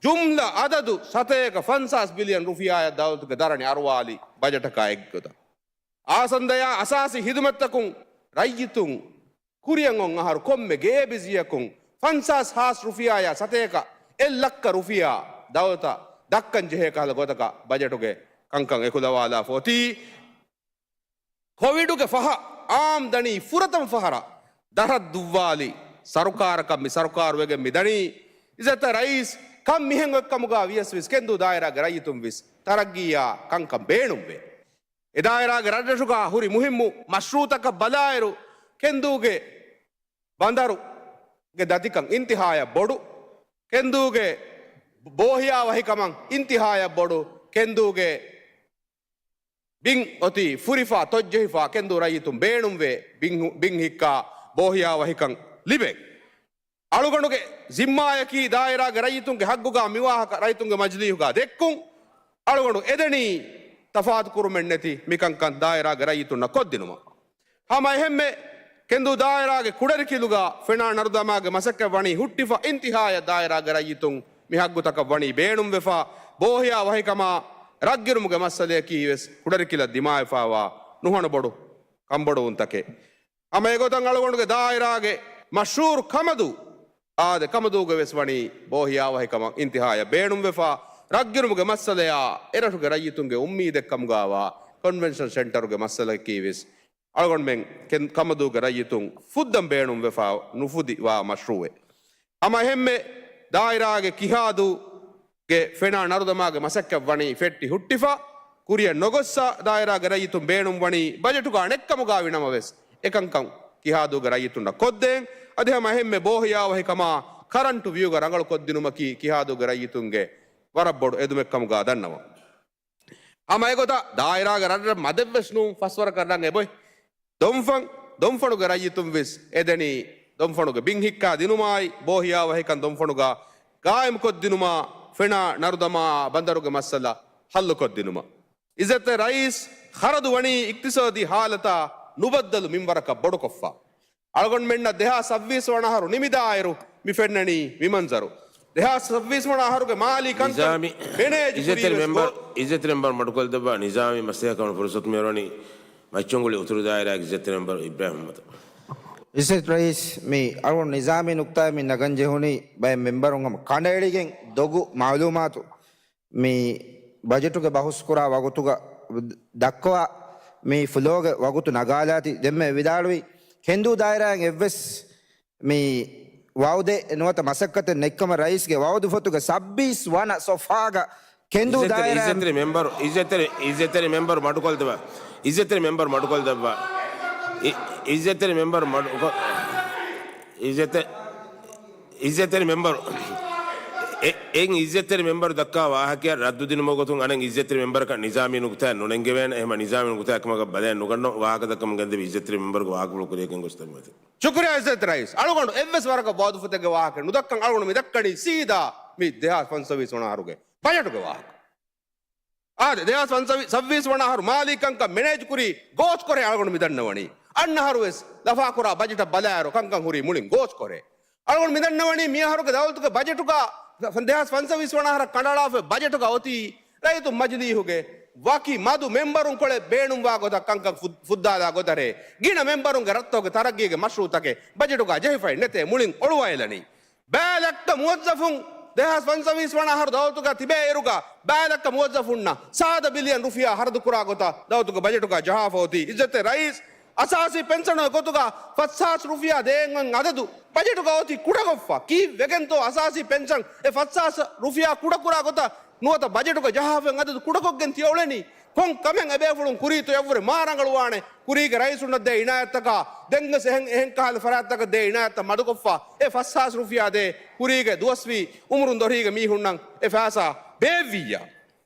ޖުމްލަ އަދަދު ސަތޭކަ ފަންސާސް ބިލިއަން ރުފިޔާއަށް ދައުލަތުގެ ދަރަނި އަރުވާލި ބަޖެޓަކާ އެއްގޮތަށް. އާސަންދަޔާ އަސާސީ ހިދުމަތްތަކުން ރައްޔިތުން ކުރިއަށް އޮން އަހަރު ކޮންމެ ގޭބިޒީއަކުން ފަންސާސް ހާސް ރުފިޔާޔާ ސަތޭކަ އެއް ލައްކަ ރުފިޔާ ދައުލަތަށް ދައްކަން ޖެހޭ ކަހަލަ ގޮތަކަށް ބަޖެޓުގެ ކަންކަން އެކުލަވާލާފަ އޮތީ. ކޮވިޑުގެ ފަހަށް އާމްދަނީ ފުރަތަމަ ފަހަރަށް ދަށަށް ދުއްވާލި ސަރުކާރަކަށް މި ސަރުކާރު ވެގެން މި ދަނީ. އިއްޒަތްތެރި ރައީސް، ކަން މިހެން އޮތްކަމުގަ ވިޔަސް ވިސް ކެންދޫ ދާއިރާގެ ރައްޔިތުން ވިސް ތަރައްގީއާ ކަންކަން ބޭނުންވޭ. އެ ދާއިރާގެ ރަށްރަށުގަ ހުރި މުހިއްމު މަޝްރޫއުތަކަށް ބަލާއިރު، ކެންދޫގެ ބަނދަރުގެ ދަތިކަން އިންތިހާޔަށް ބޮޑު، ކެންދޫގެ ބޯހިޔާވަހިކަމަށް އިންތިހާޔަށް ބޮޑު، ކެންދޫގެ ބިން އޮތީ ފުރިފަ، ތޮއްޖެހިފަ، ކެންދޫ ރައްޔިތުން ބޭނުންވޭ، ބިން ހު-، ބިން ހިއްކާ ބޯހިޔާވަހިކަން ލިބޭ. އަޅުގަނޑުގެ ޒިންމާޔަކީ ދާއިރާގެ ރައްޔިތުންގެ ހައްގުގަ މިވާހަކަ ރައްޔިތުންގެ މަޖިލީހުގަ ދެއްކުން. އަޅުގަނޑު އެދެނީ ތަފާތު ކުރުމެއް ނެތި މިކަންކަން ދާއިރާގެ ރައްޔިތުންނަށް ކޮށްދިނުމަށް. ހަމަ އެހެންމެ ކެންދޫ ދާއިރާގެ ކުޑަރިކިލުގަ ފެނާ ނަރުދަމާގެ މަސައްކަތް ވަނީ ހުއްޓިފަ، އިންތިހާޔަށް ދާއިރާގެ ރައްޔިތުން މި ހައްގުތަކަށް ވަނީ ބޭނުންވެފަ. ބޯހިޔާ ވަހިކަމާ ރަށްގިރުމުގެ މައްސަލަޔަކީ ވެސް ކުޑަރިކިލަށް ދިމާވެފައިވާ ނުހަނު ބޮޑު ކަންބޮޑުވުންތަކެއް. ހަމަ އެގޮތަށް އަޅުގަނޑުގެ ދާއިރާގެ މަޝްހޫރު ކަމަދޫ، އާދެ، ކަމަދޫގެ ވެސް ވަނީ ބޯހިޔާވަހިކަމަށް އިންތިހާޔަށް ބޭނުންވެފަ. ރަށްގިރުމުގެ މައްސަލަޔާ އެރަށުގެ ރައްޔިތުންގެ އުއްމީދެއްކަމުގައިވާ ކޮންވެންޝަން ސެންޓަރުގެ މައްސަލައަކީ ވެސް އަޅުގަނޑުމެން ކެން-، ކަމަދޫގެ ރައްޔިތުން ފުއްދަން ބޭނުންވެފަ ނުފުދި ވާ މަޝްރޫއެއް. ހަމަ އެހެންމެ ދާއިރާގެ ކިހާދޫގެ ފެނާ ނަރުދަމާގެ މަސައްކަތް ވަނީ ފެއްޓި ހުއްޓިފަ، ކުރިއަށް ނޮގޮއްސަ ދާއިރާގެ ރައްޔިތުން ބޭނުން ވަނީ ބަޖެޓުގަ ނެއްކަމުގަ ވި ނަމަވެސް، އެކަންކަން ކިހާދޫގެ ރައްޔިތުންނަށް ކޮށްދޭން. އަދި ހަމަ އެހެންމެ ބޯހިޔާވަހިކަމާ ކަރަންޓު ވިއުގަ ރަނގަޅު ކޮށްދިނުމަކީ ކިހާދޫގެ ރައްޔިތުންގެ ވަރަށް ބޮޑު އެދުމެއްކަމުގަ ދަންނަވަން. ހަމަ އެގޮތަށް ދާއިރާގެ ރަށްރަށް މަދެއްވެސް ނޫން ފަސްވަރަކަށް ރަން އެބޮތް. ދޮންފަން، ދޮންފަނުގެ ރައްޔިތުން ވެސް އެދެނީ ދޮންފަނުގެ ބިން ހިއްކާ ދިނުމާއި، ބޯހިޔާވަހިކަން ދޮންފަނުގަ ގާއިމްކޮށްދިނުމާ، ފެނާ ނަރުދަމާ ބަނދަރުގެ މައްސަލަ ހައްލުކޮށްދިނުމަށް. އިއްޒަތްތެރި ރައީސް، ޚަރަދު ވަނީ އިޤްތިޞާދީ ހާލަތާ ނުބައްދަލު މިންވަރަކަށް ބޮޑުކޮށްފަ. އަޅުގަނޑުމެންނަށް ދެހާސް ސައްބީސް ވަނަ އަހަރު ނިމިދާއިރު، މި ފެންނަނީ މި މަންޒަރު. ދެހާސް ސައްބީސް ވަނަ އަހަރުގެ މާލީ ކަންކަން ނިޒާމީ، މެނޭޖް އިއްޒަތްތެރި ކުރީ ވެސް މެމްބަރު، ގޯ- އިއްޒަތްތެރި މެމްބަރު މަޑުކޮށްލަދެއްވާ ނިޒާމީ މަސައްކަތް ކަމަށް ފުރުސަތު މިއޮވެނީ މައްޗަންގުޅި އުތުރު ދާއިރާގެ އިއްޒަތްތެރި މެމްބަރު އިބްރާހިމް އަޙްމަދު. އިއްޒަތް ރައީސް، މި އަޅުގަނޑު ނިޒާމީ ނުކްތާއެއް މި ނަގަން ޖެހުނީ ބައެއް މެމްބަރުން ހަމަ ކަނޑައެޅިގެން ދޮގު މައުލޫމާތު މި ބަޖެޓުގެ ބަހުސް ކުރާ ވަގުތުގަ ދައްކަވާ މި ފްލޯގެ ވަގުތު ނަގާލާތީ ދެންމެ ވިދާޅުވި ކެންދޫ ދާއިރާއިން އެއްވެސް މި ވައުދެއް ނުވަތަ މަސައްކަތެއް ނެތްކަމަށް ރައީސްގެ ވައުދު ފޮތުގެ ސައްބީސް ވަނަ ސޮފްހާގަ ކެންދޫ އިއްޒަތްތެރި، ދާއިރާ އިއްޒަތްތެރި މެމްބަރު، އިއްޒަތްތެރި، އިއްޒަތްތެރި މެމްބަރު މަޑުކޮށްލަދެއްވާ، އިއްޒަތްތެރި މެމްބަރު މަޑުކޮށްލަދެއްވާ، އި-، އިއްޒަތްތެރި މެމްބަރު މަޑުކޮށް، އިއްޒަތްތެ-، އިއްޒަތްތެރި މެމްބަރު، އެ-، އެއިން އިއްޒަތްތެރި މެމްބަރު ދައްކާ ވާހަކައަށް ރައްދު ދިނުމުގެ ގޮތުން އަނެއް އިއްޒަތްތެރި މެމްބަރަކަށް ނިޒާމީ ނުކުތާއެއް ނުނެންގެވޭނެ. އެހެންމަ ނިޒާމީ ނުކުތާއެއް ކަމަކަށް ބަލައެއް ނުގަންނަ ވާހަކަ ދައްކަމުން ގެންދެވި އިއްޒަތްތެރި މެމްބަރުގެ ވާހަކަފުޅު ކުރިޔަކަށް ގޮސްދެއްވަމެތި. ޝުކުރިއްޔާ އިއްޒަތް ރައީސް. އަޅުގަނޑު އެއްވެސް ވަރަކަށް ވައުދު ފޮތެއްގެ ވާހަކަ ނުދައްކަން އަޅުގަނޑު މި ދައްކަނީ ސީދާ މި ދެހާސް ފަންސަވީސް ވަނަ އަހަރުގެ ބަޖެޓުގެ ވާހަކަ. އާދެ، ދެހާސް ފަންސަވީސް، ސައްބީސް ވަނަ އަހަރު މާލީ ކަންކަން މެނޭޖް ކުރީ ގޯސް ކޮރޭ އަޅުގަނޑު މި ދަންނަވަނީ. އަންނަ އަހަރު ވެސް ލަފާކުރާ ބަޖެޓަށް ބަލާއިރު ކަންކަން ހުރީ މުޅިން ގޯސް ކޮރޭ. އަޅުގަނޑު މި ދަންނަވަނީ މި އަހަރުގެ ދައުލަތުގެ ބަޖެޓުގަ، ދެހާސް ފަންސަވީސް ވަނަ އަހަރަށް ކަނޑައަޅާފައި ބަޖެޓުގަ އޮތީ ރައްޔިތު މަޖިލީހުގެ ވަކި މަދު މެމްބަރުން ކޮޅެއް ބޭނުންވާ ގޮތަށް ކަންކަން ފު-، ފުއްދާލާ ގޮތަށޭ. ގިނަ މެމްބަރުންގެ ރަށްތަކުގެ ތަރައްގީގެ މަޝްރޫއުތަކެއް ބަޖެޓުގަ ޖެހިފައި ނެތޭ މުޅިން އޮޅުވައިލަނީ. ބައި ލައްކަ މުވައްޒަފުން ދެހާސް ފަންސަވީސް ވަނަ އަހަރު ދައުލަތުގަ ތިބޭ އިރުގަ ބައި ލައްކަ މުވައްޒަފުންނަށް ސާދަ ބިލިއަން ރުފިޔާ ހަރަދުކުރާ ގޮތަށް ދައުލަތުގެ ބަޖެޓުގަ ޖަހާފަ އޮތީ. އިއްޒަތްތެރި ރައީސް، އަސާސީ ޕެންޝަނުގެ ގޮތުގަ ފަސްހާސް ރުފިޔާ ދޭން އޮތް އަދަދު ބަޖެޓުގަ އޮތީ ކުޑަކޮށްފަ. ކީއްވެގެންތޯ އަސާސީ ޕެންޝަން އެ ފަސްހާސް ރުފިޔާ ކުޑަކުރާ ގޮތަށް ނުވަތަ ބަޖެޓުގަ ޖަހާފައި އަދަދު ކުޑަކޮށްގެން ތިޔަ އުޅެނީ؟ ކޮން ކަމެއް އެބޭފުޅުން ކުރީތޯ އެއްވުރެ މާ ރަނގަޅުވާނެ. ކުރީގެ ރައީސުންނަށް ދޭ އިނާޔަތްތަކާ ދެންވެސް އެހެން، އެހެން ކަހަލަ ފަރާތްތަކަށް ދޭ އިނާޔަތްތައް މަދުކޮށްފަ އެ ފަސްހާސް ރުފިޔާ ދޭ ކުރީގެ ދުވަސްވީ އުމުރުން ދޮށީގެ މީހުންނަށް އެ ފައިސާ ބޭއްވިއްޔާ.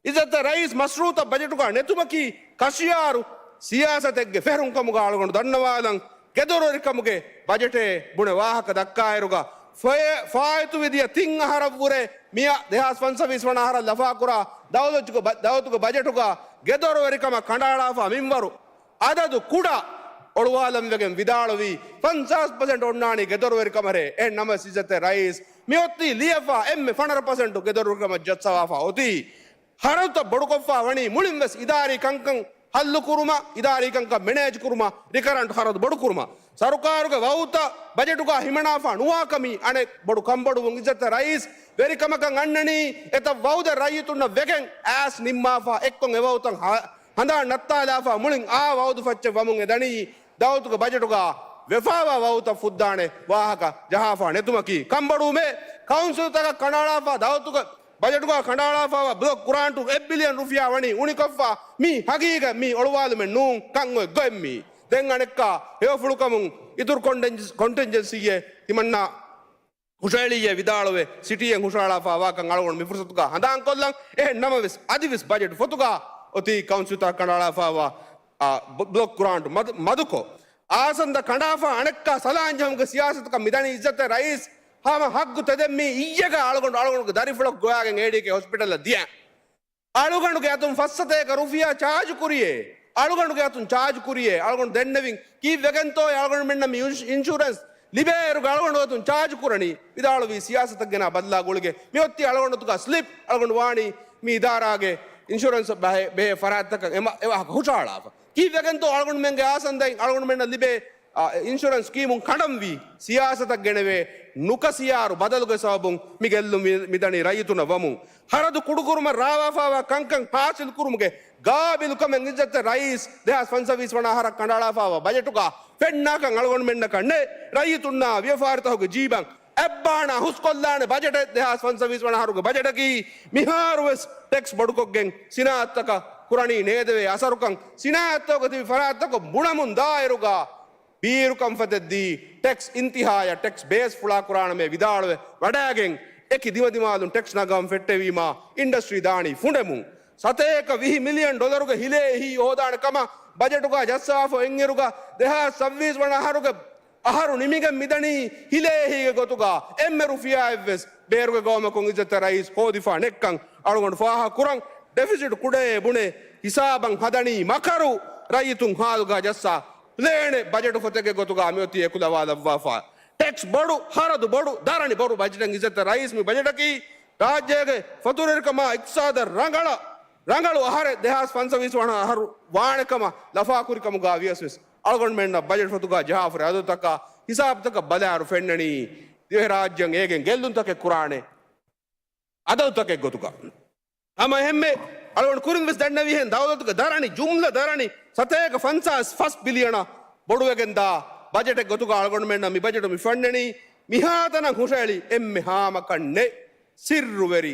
އިއްޒަތްތެރި ރައީސް، މަޝްރޫއުތައް ބަޖެޓުގަ ނެތުމަކީ ކަށިޔާރު ސިޔާސަތެއްގެ ފެށުން ކަމުގަ އަޅުގަނޑު ދަންނަވާލަން. ގެދޮރުވެރިކަމުގެ ބަޖެޓޭ ބުނެ ވާހަކަ ދައްކާއިރުގަ ފައި-، ފާއިތުވެދިޔަ ތިން އަހަރަށްވުރެ މިއަށް ދެހާސް ފަންސަވީސް ވަނަ އަހަރަށް ލަފާކުރާ ދައުލަތުގެ ބަ-، ދައުލަތުގެ ބަޖެޓުގަ ގެދޮރުވެރިކަމަށް ކަނޑައަޅާފަ މިންވަރު އަދަދު ކުޑަ އޮޅުވާލަންވެގެން ވިދާޅުވީ ފަންސާސް ޕަސެންޓް އޮންނާނީ ގެދޮރުވެރިކަމަށޭ. އެހެން ނަމަވެސް އިއްޒަތްތެރި ރައީސް، މިއޮތީ ލިޔެފަ އެންމެ ފަނަރަ ޕަސެންޓު ގެދޮރުވެރިކަމަށް ޖައްސަވާފަ އޮތީ. ހަރަދުތައް ބޮޑުކޮށްފަ ވަނީ މުޅިން ވެސް އިދާރީ ކަންކަން ހައްލުކުރުމަށް، އިދާރީ ކަންކަން މެނޭޖް ކުރުމަށް، ރިކަރަންޓް ހަރަދު ބޮޑުކުރުމަށް. ސަރުކާރުގެ ވައުދުތައް ބަޖެޓުގަ ހިމަނާފަ ނުވާކަމީ އަނެއް ބޮޑު ކަންބޮޑުވުން. އިއްޒަތްތެރި ރައީސް، ވެރިކަމަކަށް އަންނަނީ އެތައް ވައުދެއް ރައްޔިތުންނަށް ވެގެން އައިސް ނިންމާފަ އެއްކޮށް އެ ވައުދުތައް ހަ-، ހަނދާން ނައްތާލާފަ މުޅިން އާ ވައުދު ފައްޗެއް ވަމުން އެ ދަނީ ދައުލަތުގެ ބަޖެޓުގަ ވެފައިވާ ވައުދުތައް ފުއްދާނެ ވާހަކަ ޖަހާފަ ނެތުމަކީ ކަންބޮޑުވުމޭ. ކައުންސިލްތަކަށް ކަނޑައަޅާފަ ދައުލަތުގެ ބަޖެޓުގަ ކަނޑައަޅާފައިވާ ބްލޮކް ގްރާންޓު އެއް ބިލިއަން ރުފިޔާ ވަނީ އުނިކޮށްފަ. މީ ހަގީގަތް، މީ އޮޅުވާލުމެއް ނޫން، ކަން އޮތް ގޮތް މީ. ދެން އަނެއްކާ ހެޔޮފުޅުކަމުން އިތުރު ކޮންޓެން-، ކޮންޓިންޖެންސީއެއް ތިމަންނާ ހުށައެޅިއްޔޭ ވިދާޅުވެ ސިޓީއެއް ހުށައަޅާފައިވާކަން އަޅުގަނޑު މި ފުރުސަތުގަ ހަނދާންކޮށްލަން. އެހެން ނަމަވެސް، އަދިވެސް ބަޖެޓު ފޮތުގަ އޮތީ ކައުންސިލްތައް ކަނޑައަޅާފައިވާ، އާ، ބް-، ބްލޮކް ގްރާންޓް މަދު-، މަދުކޮށް، އާސަންދަ ކަނޑާފަ އަނެއްކާ ސަލާން ޖެހުމުގެ ސިޔާސަތަކަށް މިދަނީ އިއްޒަތްތެރި ރައީސް. ހަމަ ހައްގު ތެދެއް މީ އިއްޔެގަ އަޅުގަނޑު، އަޅުގަނޑުގެ ދަރިފުޅަކު ގޮވާގެން އޭޑީކޭ ހޮސްޕިޓަލަށް ދިޔަ. އަޅުގަނޑުގެ އަތުން ފައްސަތޭކަ ރުފިޔާ ޗާޖު ކުރިޔޭ. އަޅުގަނޑުގެ އަތުން ޗާޖު ކުރިޔޭ. އަޅުގަނޑު ދެންނެވިން ކީއްވެގެންތޯ އަޅުގަނޑުމެންނަށް މި އިންޝު-، އިންޝުރެންސް ލިބޭއިރުގަ އަޅުގަނޑު އަތުން ޗާޖު ކުރަނީ. ވިދާޅުވީ ސިޔާސަތަށް ގެނާ ބަދަލާ ގުޅިގެން މިއޮތީ އަޅުގަނޑު އަތުގަ ސްލިޕް. އަޅުގަނޑު ވާނީ މި އިދާރާގެ އިންޝުރެންސް ބެހޭ، ބެހޭ ފަރާތްތަކަށް އެ މަ-، އެ ވާހަކަ ހުށައަޅާފަ. ކީއްވެގެންތޯ އަޅުގަނޑުމެންގެ އާސަންދައިން އަޅުގަނޑުމެންނަށް ލިބޭ، އާ، އިންޝުރެންސް ސްކީމުން ކަނޑަންވީ ސިޔާސަތަށް ގެނެވޭ ނުކަސިޔާރު ބަދަލުގެ ސަބަބުން މި ގެއްލުން މި-، މިދަނީ ރައްޔިތުންނަށް ވަމުން. ހަރަދު ކުޑުކުރުމަށް ރާވާފައިވާ ކަންކަން ހާސިލް ކުރުމުގެ ގާބިލުކަމެއް އިއްޒަތްތެރި ރައީސް ދެހާސް ފަންސަވީސް ވަނަ އަހަރަށް ކަނޑައަޅާފައިވާ ބަޖެޓުގަ ފެންނާކަން އަޅުގަނޑުމެންނަކަށް ނެތް. ރައްޔިތުންނާ ވިޔަފާރިތަކުގެ ޖީބަށް އެއްބާނާ ހުސްކޮށްލާނެ ބަޖެޓެއް ދެހާސް ފަންސަވީސް ވަނަ އަހަރުގެ ބަޖެޓަކީ. މިހާރުވެސް ޓެކްސް ބޮޑުކޮށްގެން ސިނާއަތްތަކަށް ކުރަނީ ނޭދެވޭ އަސަރުކަން. ސިނާއަތްތަކުގަ ތިބި ފަރާތްތަކުން ބުނަމުން ދާއިރުގަ ބީރުކަން ފަތެއްދީ، ޓެކްސް އިންތިހާޔަށް ޓެކްސް ބޭސް ފުޅާކުރާނަމޭ ވިދާޅުވެ ވަޑައިގެން، އެކި ދިމަދިމާލުން ޓެކްސް ނަގަން ފެއްޓެވީމާ، އިންޑަސްޓްރީ ދާނީ ފުނޑެމުން. ސަތޭކަ ވިހި މިލިއަން ޑޮލަރުގެ ހިލޭ އެހީ ހޯދާނެ ކަމަށް ބަޖެޓުގަ ޖައްސާފަ އިންއިރުގަ، ދެހާސް ސައްބީސް ވަނަ އަހަރުގެ އަހަރު ނިމިގެން މިދަނީ ހިލޭ އެހީގެ ގޮތުގަ އެންމެ ރުފިޔާއެއްވެސް ބޭރުގެ ގައުމަކުން އިއްޒަތްތެރި ރައީސް ހޯދިފަ ނެއްކަން އަޅުގަނޑު ފާހަގަކުރަން. ޑެފިސިޓް ކުޑައޭ ބުނެ ހިސާބަށް ހަދަނީ މަކަރު ރައްޔިތުން ހާލުގަ ޖައްސާ ލޭނެ ބަޖެޓު ފޮތެއްގެ ގޮތުގަ މިއޮތީ އެކުލަވާލައްވާފަ. ޓެކްސް ބޮޑު، ހަރަދު ބޮޑު، ދަރަނި ބޮޑު ބަޖެޓެއް އިއްޒަތްތެރި ރައީސް މި ބަޖެޓަކީ ރާއްޖޭގެ ފަތުރުވެރިކަމާ އިޤްތިޞާދަށް ރަނގަޅަށް، ރަނގަޅު އަހަރެއް ދެހާސް ފަންސަވީސް ވަނަ އަހަރު ވާނެ ކަމަށް ލަފާކުރި ކަމުގަ ވިޔަސް ވެސް އަޅުގަނޑުމެންނަށް ބަޖެޓް ފޮތުގަ ޖަހާފަ ރަދުތަކާ ހިސާބުތަކަށް ބަލާއިރު ފެންނަނީ، ދިވެހިރާއްޖެއަށް އޭގެން ގެއްލުންތަކެއް ކުރާނެ އަދަދުތަކެއް ގޮތުގަ. ހަމަ އެހެންމެ އަޅުގަނޑު ކުރިން ވެސް ދަންނަވިހެން ދައުލަތުގެ ދަރަނި، ޖުމްލަ ދަރަނި ސަތޭކަ ފަންސާސް ފަސް ބިލިއަނަށް ބޮޑުވެގެންދާ ބަޖެޓެއް ގޮތުގަ އަޅުގަނޑުމެންނަށް މި ބަޖެޓު މި ފެންނަނީ. މިހާތަނަށް ހުށައެޅި އެންމެ ހާމަކަށް ނެތް، ސިއްރުވެރި،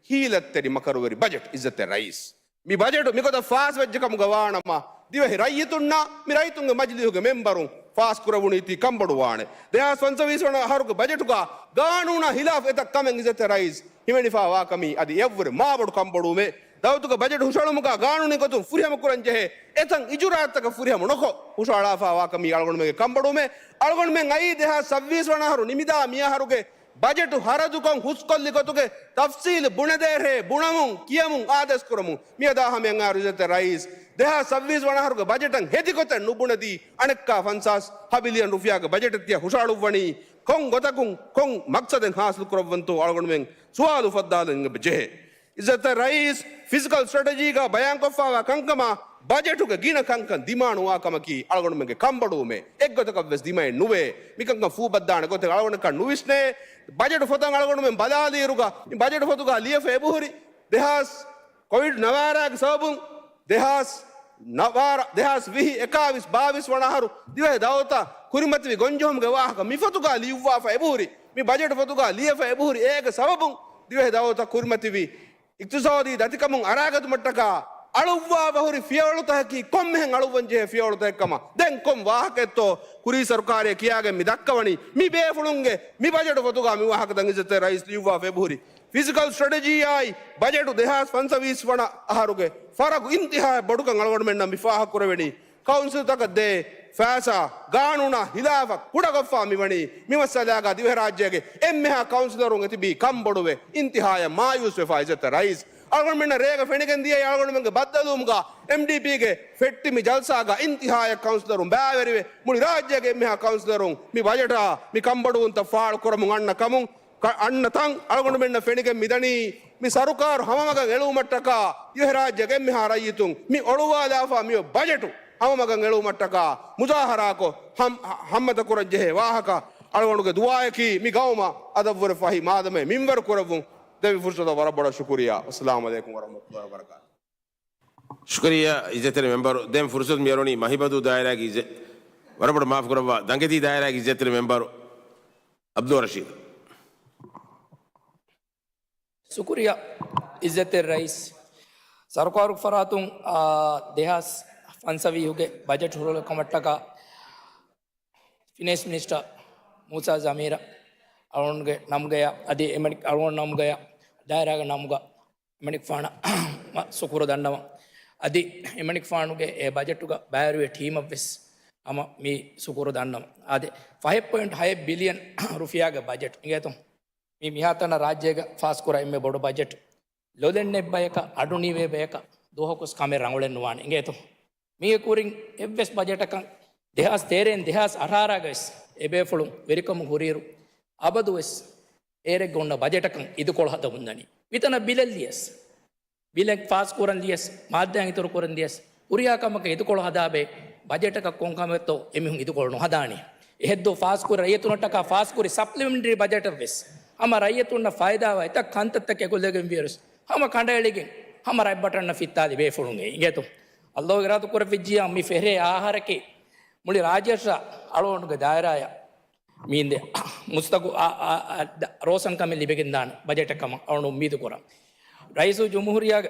ހީލަތްތެރި މަކަރުވެރި ބަޖެޓް އިއްޒަތްތެރި ރައީސް. މި ބަޖެޓު މިގޮތަށް ފާސްވެއްޖެ ކަމުގަ ވާނަމަ، ދިވެހި ރައްޔިތުންނާ މި ރައްޔިތުންގެ މަޖިލީހުގެ މެމްބަރުން ފާސްކުރެވުނީތީ ކަންބޮޑުވާނެ. ދެހާސް ފަންސަވީސް ވަނަ އަހަރުގެ ބަޖެޓުގަ ގާނޫނާ ހިލާފް އެތައް ކަމެއް އިއްޒަތްތެރި ރައީސް ހިމެނިފައިވާކަމީ އަދި އެއަށްވުރެ މާބޮޑު ކަންބޮޑުވުމެއް. ދައުލަތުގެ ބަޖެޓު ހުށަހެޅުމުގަ ގާނޫނީ ގޮތުން ފުރިހަމަކުރަންޖެހޭ އެތައް އިޖުރާއަތްތަކަށް ފުރިހަމަ ނުކޮށް ހުށަހަޅާފައިވާކަމީ އަޅުގަނޑުމެންގެ ކަންބޮޑުވުމެއް. އަޅުގަނޑުމެން އައީ ދެހާސް ސައްބީސް ވަނަ އަހަރު ނިމިދާ މިއަހަރުގެ ބަޖެޓު ހަރަދުކޮށް ހުސްކޮށްލި ގޮތުގެ ތަފްސީލު ބުނެދޭށޭ ބުނަމުން ކިޔަމުން އާދޭސްކުރަމުން މިއަދާ ހަމައަށް އަހަރު އިއްޒަތްތެރި ރައީސް ދެހާސް ސައްބީސް ވަނަ އަހަރުގެ ބަޖެޓަށް ހެދި ގޮތެއް ނުބުނެދީ އަނެއްކާ ފަންސާސް ހަ ބިލިއަން ރުފިޔާގެ ބަޖެޓެއް ތިޔަ ހުށަހަޅުއްވަނީ ކޮން ގޮތަކުން ކޮން މަޤްޞަދެއް ހާސިލު ކުރައްވަންތޯ އަޅުގަނޑުމެން ސުވާލު އުފައްދާލަން އެބަ ޖެހޭ. އިއްޒަތްތެރި ރައީސް ފިސްކަލް ސްޓްރެޓެޖީގަ ބަޔާންކޮށްފައިވާ ކަންކަމާ ބަޖެޓުގެ ގިނަ ކަންކަން ދިމާނުވާ ކަމަކީ އަޅުގަނޑުމެންގެ ކަންބޮޑުވުމެއް. އެއްގޮތަކަށް ވެސް ދިމައެއް ނުވޭ. މިކަންކަން ފޫބައްދާނެ ގޮތެއް އަޅުގަނޑަކަށް ނުވިސްނޭ. ބަޖެޓު ފޮތަށް އަޅުގަނޑުމެން ބަލާލިއިރުގަ މި ބަޖެޓު ފޮތުގަ ލިޔެފަ އެބަހުރި ދެހާސް ކޮވިޑް ނަވާރާގެ ސަބަބުން ދެހާސް ނަވާރަ، ދެހާސް ވިހި، އެކާވީސް، ބާވީސް ވަނަ އަހަރު ދިވެހި ދައުލަތަށް ކުރިމަތިވި ގޮންޖެހުމުގެ ވާހަކަ މި ފޮތުގަ ލިޔުއްވާފަ އެބަހުރި، މި ބަޖެޓު ފޮތުގަ ލިޔެފަ އެބަހުރި. އޭގެ ސަބަބުން ދިވެހި ދައުލަތަށް ކުރިމަތިވި އިޤްތިޞާދީ ދަތިކަމުން އަރާގަތުމަށްޓަކާ އަޅުއްވާފަ ހުރި ފިޔަވަޅުތަކަކީ ކޮންމެހެން އަޅުއްވަން ޖެހޭ ފިޔަވަޅުތަކެއް ކަމަށް. ދެން ކޮން ވާހަކައެއްތޯ ކުރީ ސަރުކާރޭ ކިޔާގެން މި ދައްކަވަނީ؟ މި ބޭފުޅުންގެ މި ބަޖެޓު ފޮތުގަ މި ވާހަކަ ދަން އިއްޒަތްތެރި ރައީސް ލިޔުއްވާފަ އެބަހުރި. ފިސްކަލް ސްޓްރެޓެޖީއާއި ބަޖެޓު ދެހާސް ފަންސަވީސް ވަނަ އަހަރުގެ ފަރަގު އިންތިހާއަށް ބޮޑުކަން އަޅުގަނޑުމެންނަށް މި ފާހަގަކުރެވެނީ. ކައުންސިލްތަކަށް ދޭ ފައިސާ ގާނޫނާ ހިލާފަށް ކުޑަކޮށްފަ މިވަނީ. މި މައްސަލާގަ ދިވެހިރާއްޖޭގެ އެންމެހާ ކައުންސިލަރުން އެތިބީ ކަންބޮޑުވެ، އިންތިހާޔަށް މާޔޫސްވެފަ އިއްޒަތްތެރި ރައީސް. އަޅުގަނޑުމެންނަށް ރޭގަ ފެނިގެން ދިޔައީ އަޅުގަނޑުމެންގެ ބައްދަލުވުމުގަ އެމްޑީޕީގެ ފެއްޓި މި ޖަލްސާގަ އިންތިހާޔަށް ކައުންސިލަރުން ބައިވެރިވެ، މުޅި ރާއްޖޭގެ އެންމެހާ ކައުންސިލަރުން މި ބަޖެޓާ މި ކަންބޮޑުވުންތައް ފާޅުކުރަމުން އަންނަ ކަމުން ކަ-، އަންނަ ތަން އަޅުގަނޑުމެންނަށް ފެނިގެން މިދަނީ، މި ސަރުކާރު ހަމަމަގަށް އެޅުވުމަށްޓަކާ ދިވެހިރާއްޖޭގެ އެންމެހާ ރައްޔިތުން މި އޮޅުވާލާފަ މިއޮތް ބަޖެޓު ހަމަމަގަށް އެޅުވުމަށްޓަކާ މުޒާހަރާކޮށް ހަމް-، ހަ-، ހައްމަތަކުރަންޖެހޭ ވާހަކަ އަޅުގަނޑުގެ ދުޢާއަކީ މި ގައުމަށް އަދަށްވުރެ ފަހި މާދަމާ މިންވަރު ކުރެއްވުން. ދެވި ފުރުސަތަށް ވަރަށް ބޮޑަށް ޝުކުރިއްޔާ. އައްސަލާމު ޢަލައިކުމް ވަރަޙްމަތުﷲި ވަބަރަކާތުހު. ޝުކުރިއްޔާ އިއްޒަތްތެރި މެމްބަރު. ދެން ފުރުސަތު މިއަރުވަނީ މަހިބަދޫ ދާއިރާގެ އިއްޒަ-، ވަރަށް ބޮޑަށް މާފު ކުރައްވާ ދަނގެތީ ދާއިރާގެ އިއްޒަތްތެރި މެމްބަރު ޢަބްދުއްރަޝީދު. ޝުކުރިއްޔާ އިއްޒަތްތެރި ރައީސް. ސަރުކާރުގެ ފަރާތުން، އާ، ދެހާސް ފަންސަވީހުގެ ބަޖެޓް ހުށަހެޅުމަށްޓަކާ ފިނޭންސް މިނިސްޓަރ މޫސާ ޒަމީރަށް އަޅުގަނޑުގެ ނަމުގަޔާ އަދި އެމަނިކު އަޅުގަނޑު ނަމުގަޔާ ދާއިރާގެ ނަމުގަ އެމަނިކުފާނަށް ޝުކުރު ދަންނަވަން. އަދި އެމަނިކުފާނުގެ އެ ބަޖެޓުގަ ބައިވެރިވި ޓީމަށްވެސް ހަމަ މި ޝުކުރު ދަންނަވަން. އާދެ، ފަހެއް ޕޮއިންޓް ހައެއް ބިލިއަން ރުފިޔާގެ ބަޖެޓް އިނގޭތޯ. މި މިހާތަނަށް ރާއްޖޭގަ ފާސްކުރާ އެންމެ ބޮޑު ބަޖެޓް. ލޮލެންނެއް ބަޔަކަށް، އަޑުނީވޭ ބަޔަކަށް، ދުވަހަކުވެސް ކަމެއް ރަނގަޅެއް ނުވާނެ އިނގޭތޯ. މީގެ ކުރިން އެއްވެސް ބަޖެޓަކަށް ދެހާސް ތޭރައިން ދެހާސް އަށާރަގަވެސް އެބޭފުޅުން ވެރިކަމުން ހުރިއިރު، އަބަދުވެސް އޭރެއްގަ އޮންނަ ބަޖެޓަކަށް އިދިކޮޅު ހަދަމުންދަނީ. މިތަނަށް ބިލެއް ލިޔަސް، ބިލެއް ފާސްކުރަން ލިޔަސް، މާއްދާއިން އިތުރުކުރަން ލިޔަސް، ހުރިހާ ކަމަކަށް އިދިކޮޅު ހަދާބައި ބަޖެޓަކަށް ކޮން ކަމެއްތޯ އެމީހުން އިދިކޮޅު ނުހަދާނީ. އެހެއްދޯ ފާސްކުރި ރައްޔިތުންނަށްޓަކާ ފާސްކުރި ސަޕްލިމެންޓްރީ ބަޖެޓަށްވެސް ހަމަ ރައްޔިތުންނަށް ފައިދާވާ އެތައް ކަންތައްތަކެއް އެކުލެވިގެންވިޔަސް ހަމަ ކަނޑައެޅިގެން ހަމަ ރަތް ބަޓަންނަށް ފިއްތާލި ބޭފުޅުން އިނގޭތޯ. އައްލާހު އިރާދަކުރެއްވިއްޖިއްޔާ މި ފެށޭ އަހަރަކީ މުޅި ރާއްޖެއަށްޓަކާ އަޅުގަނޑުގެ ދާއިރާއަށް މީނދެ މުސްތަގު އާ، އާ، އާ، ދ-، ރޯޝަންކަމެއް ލިބިގެންދާނެ ބަޖެޓެއް ކަމަށް އަޅުގަނޑު އުއްމީދު ކުރަން. ރައީސުލްޖުމްހޫރިއްޔާގެ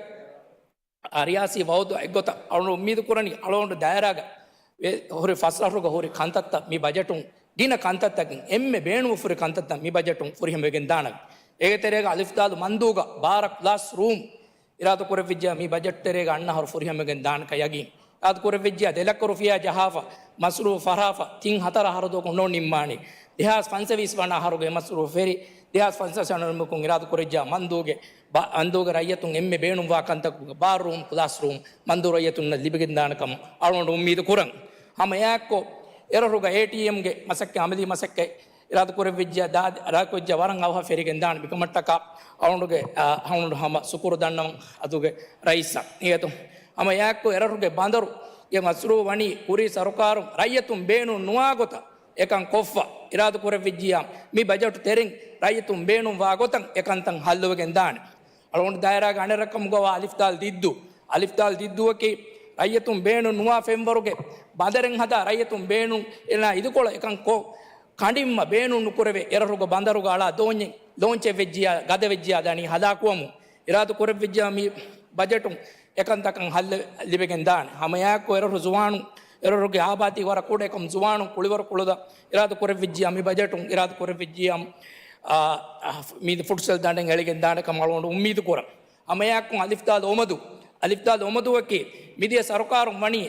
އާ، ރިޔާސީ ވައުދު އެއްގޮތަށް އަޅުގަނޑު އުއްމީދު ކުރަނީ އަޅުގަނޑު ދާއިރާގަ ވެ-، ހުރި ފަސް އަހަރުގަ ހުރި ކަންތައްތައް މި ބަޖެޓުން، ގިނަ ކަންތައްތަކެއް، އެންމެ ބޭނުން ހުރި ކަންތައްތައް މި ބަޖެޓުން ފުރިހަމަވެގެން ދާނަން. އޭގެ ތެރޭގަ އަލިފްދާލު މަންދޫގަ ބާރަ ކްލާސް ރޫމް އިރާދަ ކުރެއްވިއްޖެ މި ބަޖެޓް ތެރޭގަ އަންނަ އަހަރު ފުރިހަމަވެގެން ދާނެކަ ޔަގީން. އިރާދަ ކުރެއްވިއްޖެ ދެ ލައްކަ ރުފިޔާ ޖަހާފަ، މަސްރޫފް ފަށާފަ، ތިން ހަތަރު އަހަރު ދުވަހަކު ނޯން ނިންމާނީ. ދެހާސް ފަންސަވީސް ވަނަ އަހަރުގެ މަސްރޫފް ފެރި، ދެހާސް ފަންސަވީސް ވަނަ އިރާދަ ކުރެއްވިއްޖެ މަންދޫގެ ބަ-، މަންދޫގެ ރައްޔިތުން އެންމެ ބޭނުންވާ ކަންތަކުގެ ބާރު ރޫމް، ކްލާސް ރޫމް މަންދޫ ރައްޔިތުންނަށް ލިބިގެންދާނެ ކަމަށް އަޅުގަނޑު އުއްމީދު ކުރަން. ހަމަ އެއާއެއްކޮށް، އެރަށުގަ އޭޓީއެމްގެ މަސައްކަތް، އަމަލީ މަސައްކަތް އިރާދަ ކުރެއްވިއްޖެ ދާ-، އިރާދަ ކުރެއްވިއްޖެ ވަރަށް އަވަހަށް ފެރިގެން ދާނެ. މިކަމަށްޓަކާ އަޅުގަނޑުގެ، އާ، އަޅުގަނޑު ހަމަ ޝުކުރު ދަންނަވަން އަދުގެ ރައީސަށް. އިނގޭތޯ؟ ހަމަ އެއާއެއްކޮށް، އެރަށުގެ ބަނދަރުގެ މަސްރޫ ވަނީ ކުރީ ސަރުކާރުން ރައްޔިތުން ބޭނުން ނުވާ ގޮތަށް އެކަން ކޮށްފަ އިރާދަ ކުރެއްވިއްޖިއްޔާ، މި ބަޖެޓު ތެރެއިން ރައްޔިތުން ބޭނުން ވާ ގޮތަށް އެކަންތައް ހައްލުވެގެން ދާނެ. އަޅުގަނޑު ދާއިރާގެ އަނެއް ރަށަކަށް މި ގޮވާ އަލިފްދާލް ދިއްދޫ. އަލިފްދާލް ދިއްދޫއަކީ ރައްޔިތުން ބޭނުން ނުވާ ފެންވަރުގެ ބަނދަރެއް ހަދާ ރައްޔިތުން ބޭނުން އެނާ އިދިކޮޅަށް އެކަން ކޮށް، ކަނޑިންމަ ބޭނުން ނުކުރެވޭ އެރަށުގެ ބަނދަރުގަ އަޅާ ދޯންޏެއް ލޯންޗެއް ވެއްޖިއްޔާ، ގަދަ ވެއްޖިއްޔާ ދަނީ ހަލާކުވަމުން. އިރާދަ ކުރެއްވިއްޖެ މި ބަޖެޓުން އެކަންތަކަށް ހައްލެއް ލިބިގެން ދާނެ. ހަމައެއާއެކު އެރަށު ޒުވާނުން، އެރަށުގެ އާބާދީ ވަރަށް ކުޑަ އެކަމް ޒުވާނުން ކުޅިވަރު ކުޅަދާ އިރާދަ ކުރެއްވިއްޖެ މި ބަޖެޓުން އިރާދަ ކުރެއްވިއްޖެ، އާ، މީ ފުޓްސަލް ދަނޑެއް އެޅިގެން ދާނެ ކަމަށް އަޅުގަނޑު އުއްމީދު ކުރަން. ހަމައެއާއެކު އަލިފްދާލް އޮމަދު، އަލިފްދާލް އޮމަދުއަކީ މިދިޔަ ސަރުކާރުން ވަނީ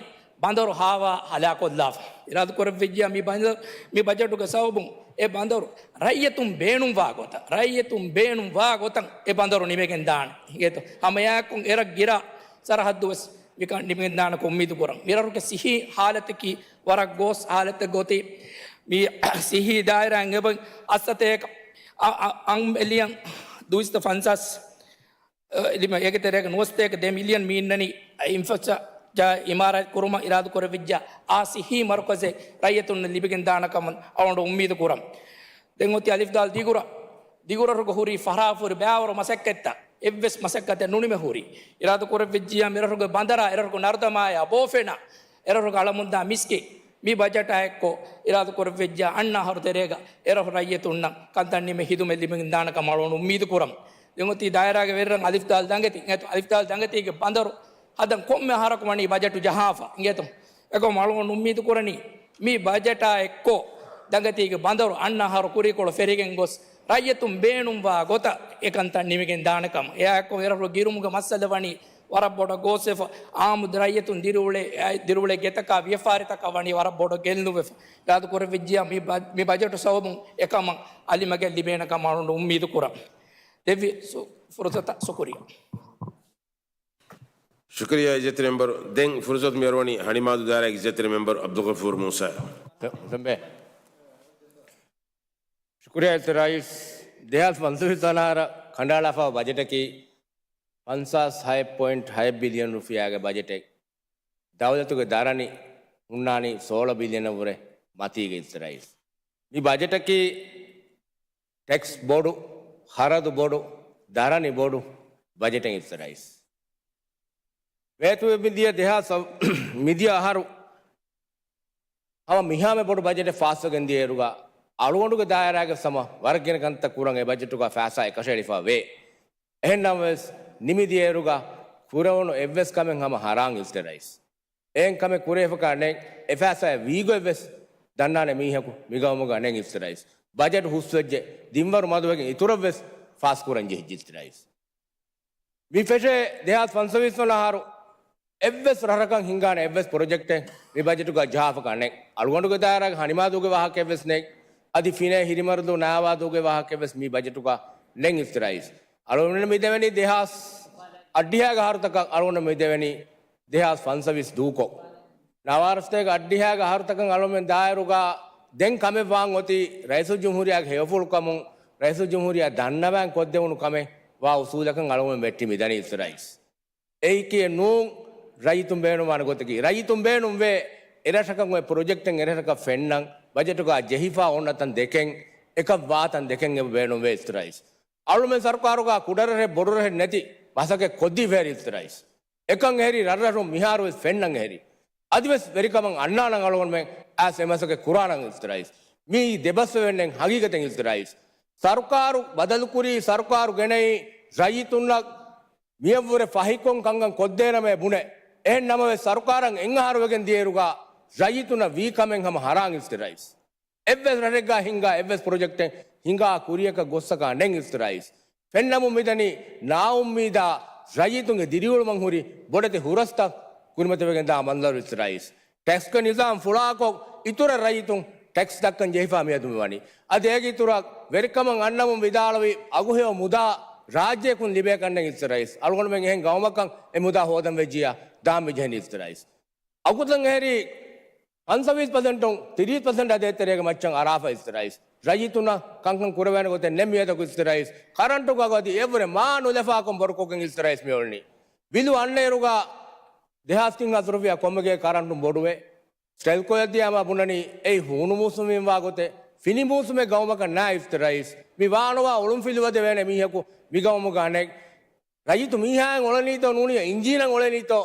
ބަނދަރު ހާވާ ހަލާކޮށްލާފަ. އިރާދަ ކުރެއްވިއްޖެ މި ބަނދަރު، މި ބަޖެޓުގެ ސަބަބުން އެ ބަނދަރު ރައްޔިތުން ބޭނުންވާ ގޮތަށް، ރައްޔިތުން ބޭނުންވާ ގޮތަށް އެ ބަނދަރު ނިމިގެން ދާނެ. އިނގޭތޯ؟ ހަމައެއާއެކު އެރަށް ގިރާ ސަރަހައްދު ވެސް މިކަން ނިމިގެން ދާނެ ކަމަށް އުއްމީދު ކުރަން. މިރަށުގެ ސިއްހީ ހާލަތަކީ ވަރަށް ގޯސް ހާލަތެއް ގޮތީ، މި ސިއްހީ ދާއިރާއިން އެބަ އައްސަތޭކަ އަ-، އަ-، އަން މިލިއަން ދުވިސައްތަ ފަންސާސް އެ، އެގެ ތެރޭގަ ނުވަސަތޭކަ ދެ މިލިއަން މި އިންނަނީ އިންފްރާސްޓްރަކްޗަރ އިމާރާތް ކުރުމަށް އިރާދަ ކުރެއްވިއްޖެ އާ ސިއްހީ މަރުކަޒެއް ރައްޔިތުންނަށް ލިބިގެން ދާނެ ކަމަށް އަޅުގަނޑު އުއްމީދު ކުރަން. ދެން އޮތީ އަލިފްދާލް ދިގުރަށް، ދިގުރަށް ހުރި ފަށާފަ ހުރި ބައިވަރު މަސައްކަތްތައް އެއްވެސް މަސައްކަތެއް ނުނިމި ހުރީ. އިރާދަ ކުރެއްވިއްޖެ މިރަށުގެ ބަނދަރާ، އެރަށުގެ ނަރުދަމާޔާ ބޯފެނާ، އެރަށުގެ އަޅަމުންދާ މިސްކިތް މި ބަޖެޓާ އެއްކޮށް އިރާދަ ކުރެއްވިއްޖެ އަންނަ އަހަރު ތެރޭގަ އެރަށު ރައްޔިތުންނަށް ކަންތައް ނިމި ހިދުމަތް ލިބިގެން ދާނެ ކަމަށް އަޅުގަނޑު އުއްމީދު ކުރަން. ދެން އޮތީ ދާއިރާގެ ވެރިރަށް އަލިފްދާލް ދަނގެތި، އިނގޭތޯ؟ އަލިފްދާލް ދަނގެތީގެ ބަނދަރު ހަދަން ކޮންމެ އަހަރަކު ވަނީ ބަޖެޓު ޖަހާފަ، އިނގޭތޯ؟ އެކަމަށް އަޅުގަނޑު އުއްމީދު ކުރަނީ މި ބަޖެޓާ އެއްކޮށް ދަނގެތީގެ ބަނދަރު އަންނަ އަހަރު ކުރީކޮޅު ފެރިގެން ގޮސް ރައްޔިތުން ބޭނުންވާ ގޮތަށް އެކަންތައް ނިމިގެން ދާނެ ކަމަށް. އެއާއެކު އެރަށު ގިރުމުގެ މައްސަލަ ވަނީ ވަރަށް ބޮޑަށް ގޯސްވެފަ، އާއްމު ރައްޔިތުން ދިރިއުޅޭ، ދިރިއުޅޭ ގެތަކާ ވިޔަފާރިތަކަށް ވަނީ ވަރަށް ބޮޑަށް ގެއްލުންވެފަ. އިރާދަ ކުރެއްވިއްޖެ މި ބަ-، މި ބަޖެޓު ސަބަބުން އެކަމަށް އަލިމަގެއް ލިބޭނެ ކަމަށް އަޅުގަނޑު އުއްމީދު ކުރަން. ދެއްވި ސު-، ފުރުސަތަށް ޝުކުރިއްޔާ. ޝުކުރިއްޔާ އިއްޒަތްތެރި މެމްބަރު. ދެން ފުރުސަތު މިއަރުވަނީ ހަނިމާދޫ ދާއިރާގެ އިއްޒަތްތެރި މެމްބަރު ޢަބްދުލްޣަފޫރު މޫސާއަށް. ޝުކުރިއްޔާ އިއްޒަތްތެރި ރައީސް. ދެހާސް ފަންސަވީސް ވަނަ އަހަރަށް ކަނޑައަޅާފައިވާ ބަޖެޓަކީ ފަންސާސް ހައެއް ޕޮއިންޓް ހައެއް ބިލިއަން ރުފިޔާގެ ބަޖެޓެއް. ދައުލަތުގެ ދަރަނި ހުންނާނީ ސޯޅަ ބިލިއަނަށްވުރެ މަތީގަ އިއްޒަތްތެރި ރައީސް. މި ބަޖެޓަކީ ޓެކްސް ބޮޑު، ޚަރަދު ބޮޑު، ދަރަނި ބޮޑު ބަޖެޓެއް އިއްޒަތްތެރި ރައީސް. ވޭތުވެ މިދިޔަ ދެހާސް، މިދިޔަ އަހަރު ހަމަ މިހާމެ ބޮޑު ބަޖެޓެއް ފާސްވެގެން ދިޔައިރުގަ އަޅުގަނޑުގެ ދާއިރާގެ ހަމަ ވަރަށް ގިނަ ކަންތައް ކުރަން އެ ބަޖެޓުގަ ފައިސާ އެކަށައެޅިފަ ވޭ. އެހެންނަމަވެސް، ނިމިދިޔައިރުގަ ކުރެވުނު އެއްވެސް ކަމެއް ހަމަ ހަރާން އިއްޒަތްތެރި ރައީސް. އެހެން ކަމެއް ކުރެވިފަކާ ނެތް، އެ ފައިސާއެއް ވީގޮތްވެސް ދަންނާނެ މީހަކު މިގައުމުގަ ނެތް އިއްޒަތްތެރި ރައީސް. ބަޖެޓް ހުސްވެއްޖެ ދިންވަރު މަދުވެގެން އިތުރަށްވެސް ފާސްކުރަން ޖެހިއްޖެ އިއްޒަތްތެރި ރައީސް. މި ފެށޭ ދެހާސް ފަންސަވީސް ވަނަ އަހަރު އެއްވެސް ރަށަކަށް ހިނގާނެ އެއްވެސް ޕްރޮޖެކްޓެއް މި ބަޖެޓުގަ ޖަހާފަކާ ނެތް. އަޅުގަނޑުގެ ދާއިރާގެ ހަނިމާދޫގެ ވާހަކައެއްވެސް ނެތް. އަދި ފިނޭ ހިރިމަރުދޫ ނާވާދޫގެ ވާހަކައެއްވެސް މި ބަޖެޓުގަ ނެތް އިއްޒަތްތެރި ރައީސް. އަޅުގަނޑު މި ދެވެނީ ދެހާސް އަށްޑިހައިގެ އަހަރުތަކަށް އަޅުގަނޑު މި ދެވެނީ ދެހާސް ފަންސަވީސް ދޫކޮށް. ނަވާރަސަތޭކަ އަށްޑިހައިގެ އަހަރުތަކަށް އަޅުމެން ދާއިރުގަ ދެން ކަމެއް ވާން އޮތީ ރައީސުލްޖުމްހޫރިއްޔާގެ ހެޔޮފުޅުކަމުން ރައީސުލްޖުމްހޫރިއްޔާ ދަންނަވަން ކޮށްދެވުނު ކަމެއް ވާ އުސޫލަކަށް އަޅުމެން ވެއްޓި މިދަނީ އިއްޒަތްތެރި ރައީސް. އެއީކީ ނޫން ރައްޔިތުން ބޭނުންވާނެ ގޮތަކީ. ރައްޔިތުން ބޭނުންވޭ އެރަށަކަށް އޮތް ޕްރޮޖެކްޓެއް އެރަށަކަށް ފެންނަން، ބަޖެޓުގަ ޖެހިފަ އޮންނަ ތަން ދެކެން، އެކަށް ވާ ތަން ދެކެން އެބަ ބޭނުންވޭ އިއްޒަތްތެރި ރައީސް. އަޅުމެން ސަރުކާރުގަ ކުޑަރަށެއް ބޮޑުރަށެއް ނެތި މަސައްކަތް ކޮށްދީފައި އިއްޒަތްތެރި ރައީސް. އެކަން އެހެރީ ރަށްރަށުން މިހާރުވެސް ފެންނަން އެހެރީ. އަދިވެސް ވެރިކަމަށް އަންނާނަން އަޅުގަނޑުމެން އައިސް އެ މަސައްކަތް ކުރާނަން އިއްޒަތްތެރި ރައީސް. މިއީ ދެބަސްވެވެންނެއް ހަގީގަތެއް އިއްޒަތްތެރި ރައީސް. ސަރުކާރު ބަދަލުކުރީ، ސަރުކާރު ގެނައީ ރައްޔިތުންނަށް މިޔަށްވުރެ ފަހިކޮށް ކަންކަން ކޮށްދޭނަމޭ ބުނެ. އެހެން ނަމަވެސް، ސަރުކާރަށް އެއް އަހަރު ވެގެން ދިޔައިރުގަ ރައްޔިތުންނަށް ވީ ކަމެއް ހަމަ ހަރާން އިސްތި ރައީސް. އެއްވެސް ރަށެއްގަ ހިނގާ އެއްވެސް ޕްރޮޖެކްޓެއް ހިނގާ ކުރިޔަކަށް ގޮއްސަކާ ނެތް އިސްތި ރައީސް. ފެންނަމުން މިދަނީ ނާއުއްމީދާ ރައްޔިތުންގެ ދިރިއުޅުމަށް ހުރި ބޮޑެތި ހުރަސްތައް ކުރިމަތިވެގެން ދާ މަންޒަރު އިސްތި ރައީސް. ޓެކްސްގެ ނިޒާމް ފުޅާކޮށް، އިތުރަށް ރައްޔިތުން ޓެކްސް ދައްކަން ޖެހިފާ މިއަދު މިވަނީ. އަދި އޭގެ އިތުރަށް ވެރިކަމަށް އަންނަމުން ވިދާޅުވި އަގުހެޔޮ މުދާ ރާއްޖެއަކުން ލިބޭކަށް ނެތް އިސްތި ރައީސް. އަޅުގަނޑުމެން އެހެން ގައުމަކަށް އެ މުދާ ހޯދަން ވެއްޖިއްޔާ ދާން މިޖެހެނީ އިސްތި ރައީސް. އަގުތައް އެހެރީ ފަންސަވީސް ޕަސެންޓުން ތިރީސް ޕަސެންޓް އަދި އެތެރޭގެ މައްޗަށް އަރާފަ އިސްތި ރައީސް. ރައްޔިތުންނަށް ކަންކަން ކުރެވޭނެ ގޮތެއް ނެތް މިއަދަކު އިސްތި ރައީސް. ކަރަންޓުގަ އަދި އެއަށްވުރެ މާ ނުލަފާކަން ބޮޑުކޮށްގެން އިސްތި ރައީސް މިއުޅެނީ. ބިލު އަންނައިރުގަ ދެހާސް ތިން ހާސް ރުފިޔާ ކޮންމެ ގޭ ކަރަންޓުން ބޮޑުވޭ. ސްޓެލްކޯއަށް ދިޔާމާ ބުނަނީ އެއީ ހޫނު މޫސުމީން ވާ ގޮތެއް. ފިނި މޫސުމެއް ގައުމަކަށް ނާ އިސްތި ރައީސް. މި ވާނުވާ އޮޅުންފިލުވަދެވޭނެ މީހަކު މި ގައުމުގަ ނެތް. ރައްޔިތު މީހާއިން އޮޅެނީތޯ ނޫނީ އިންޖީނަށް އޮޅެނީތޯ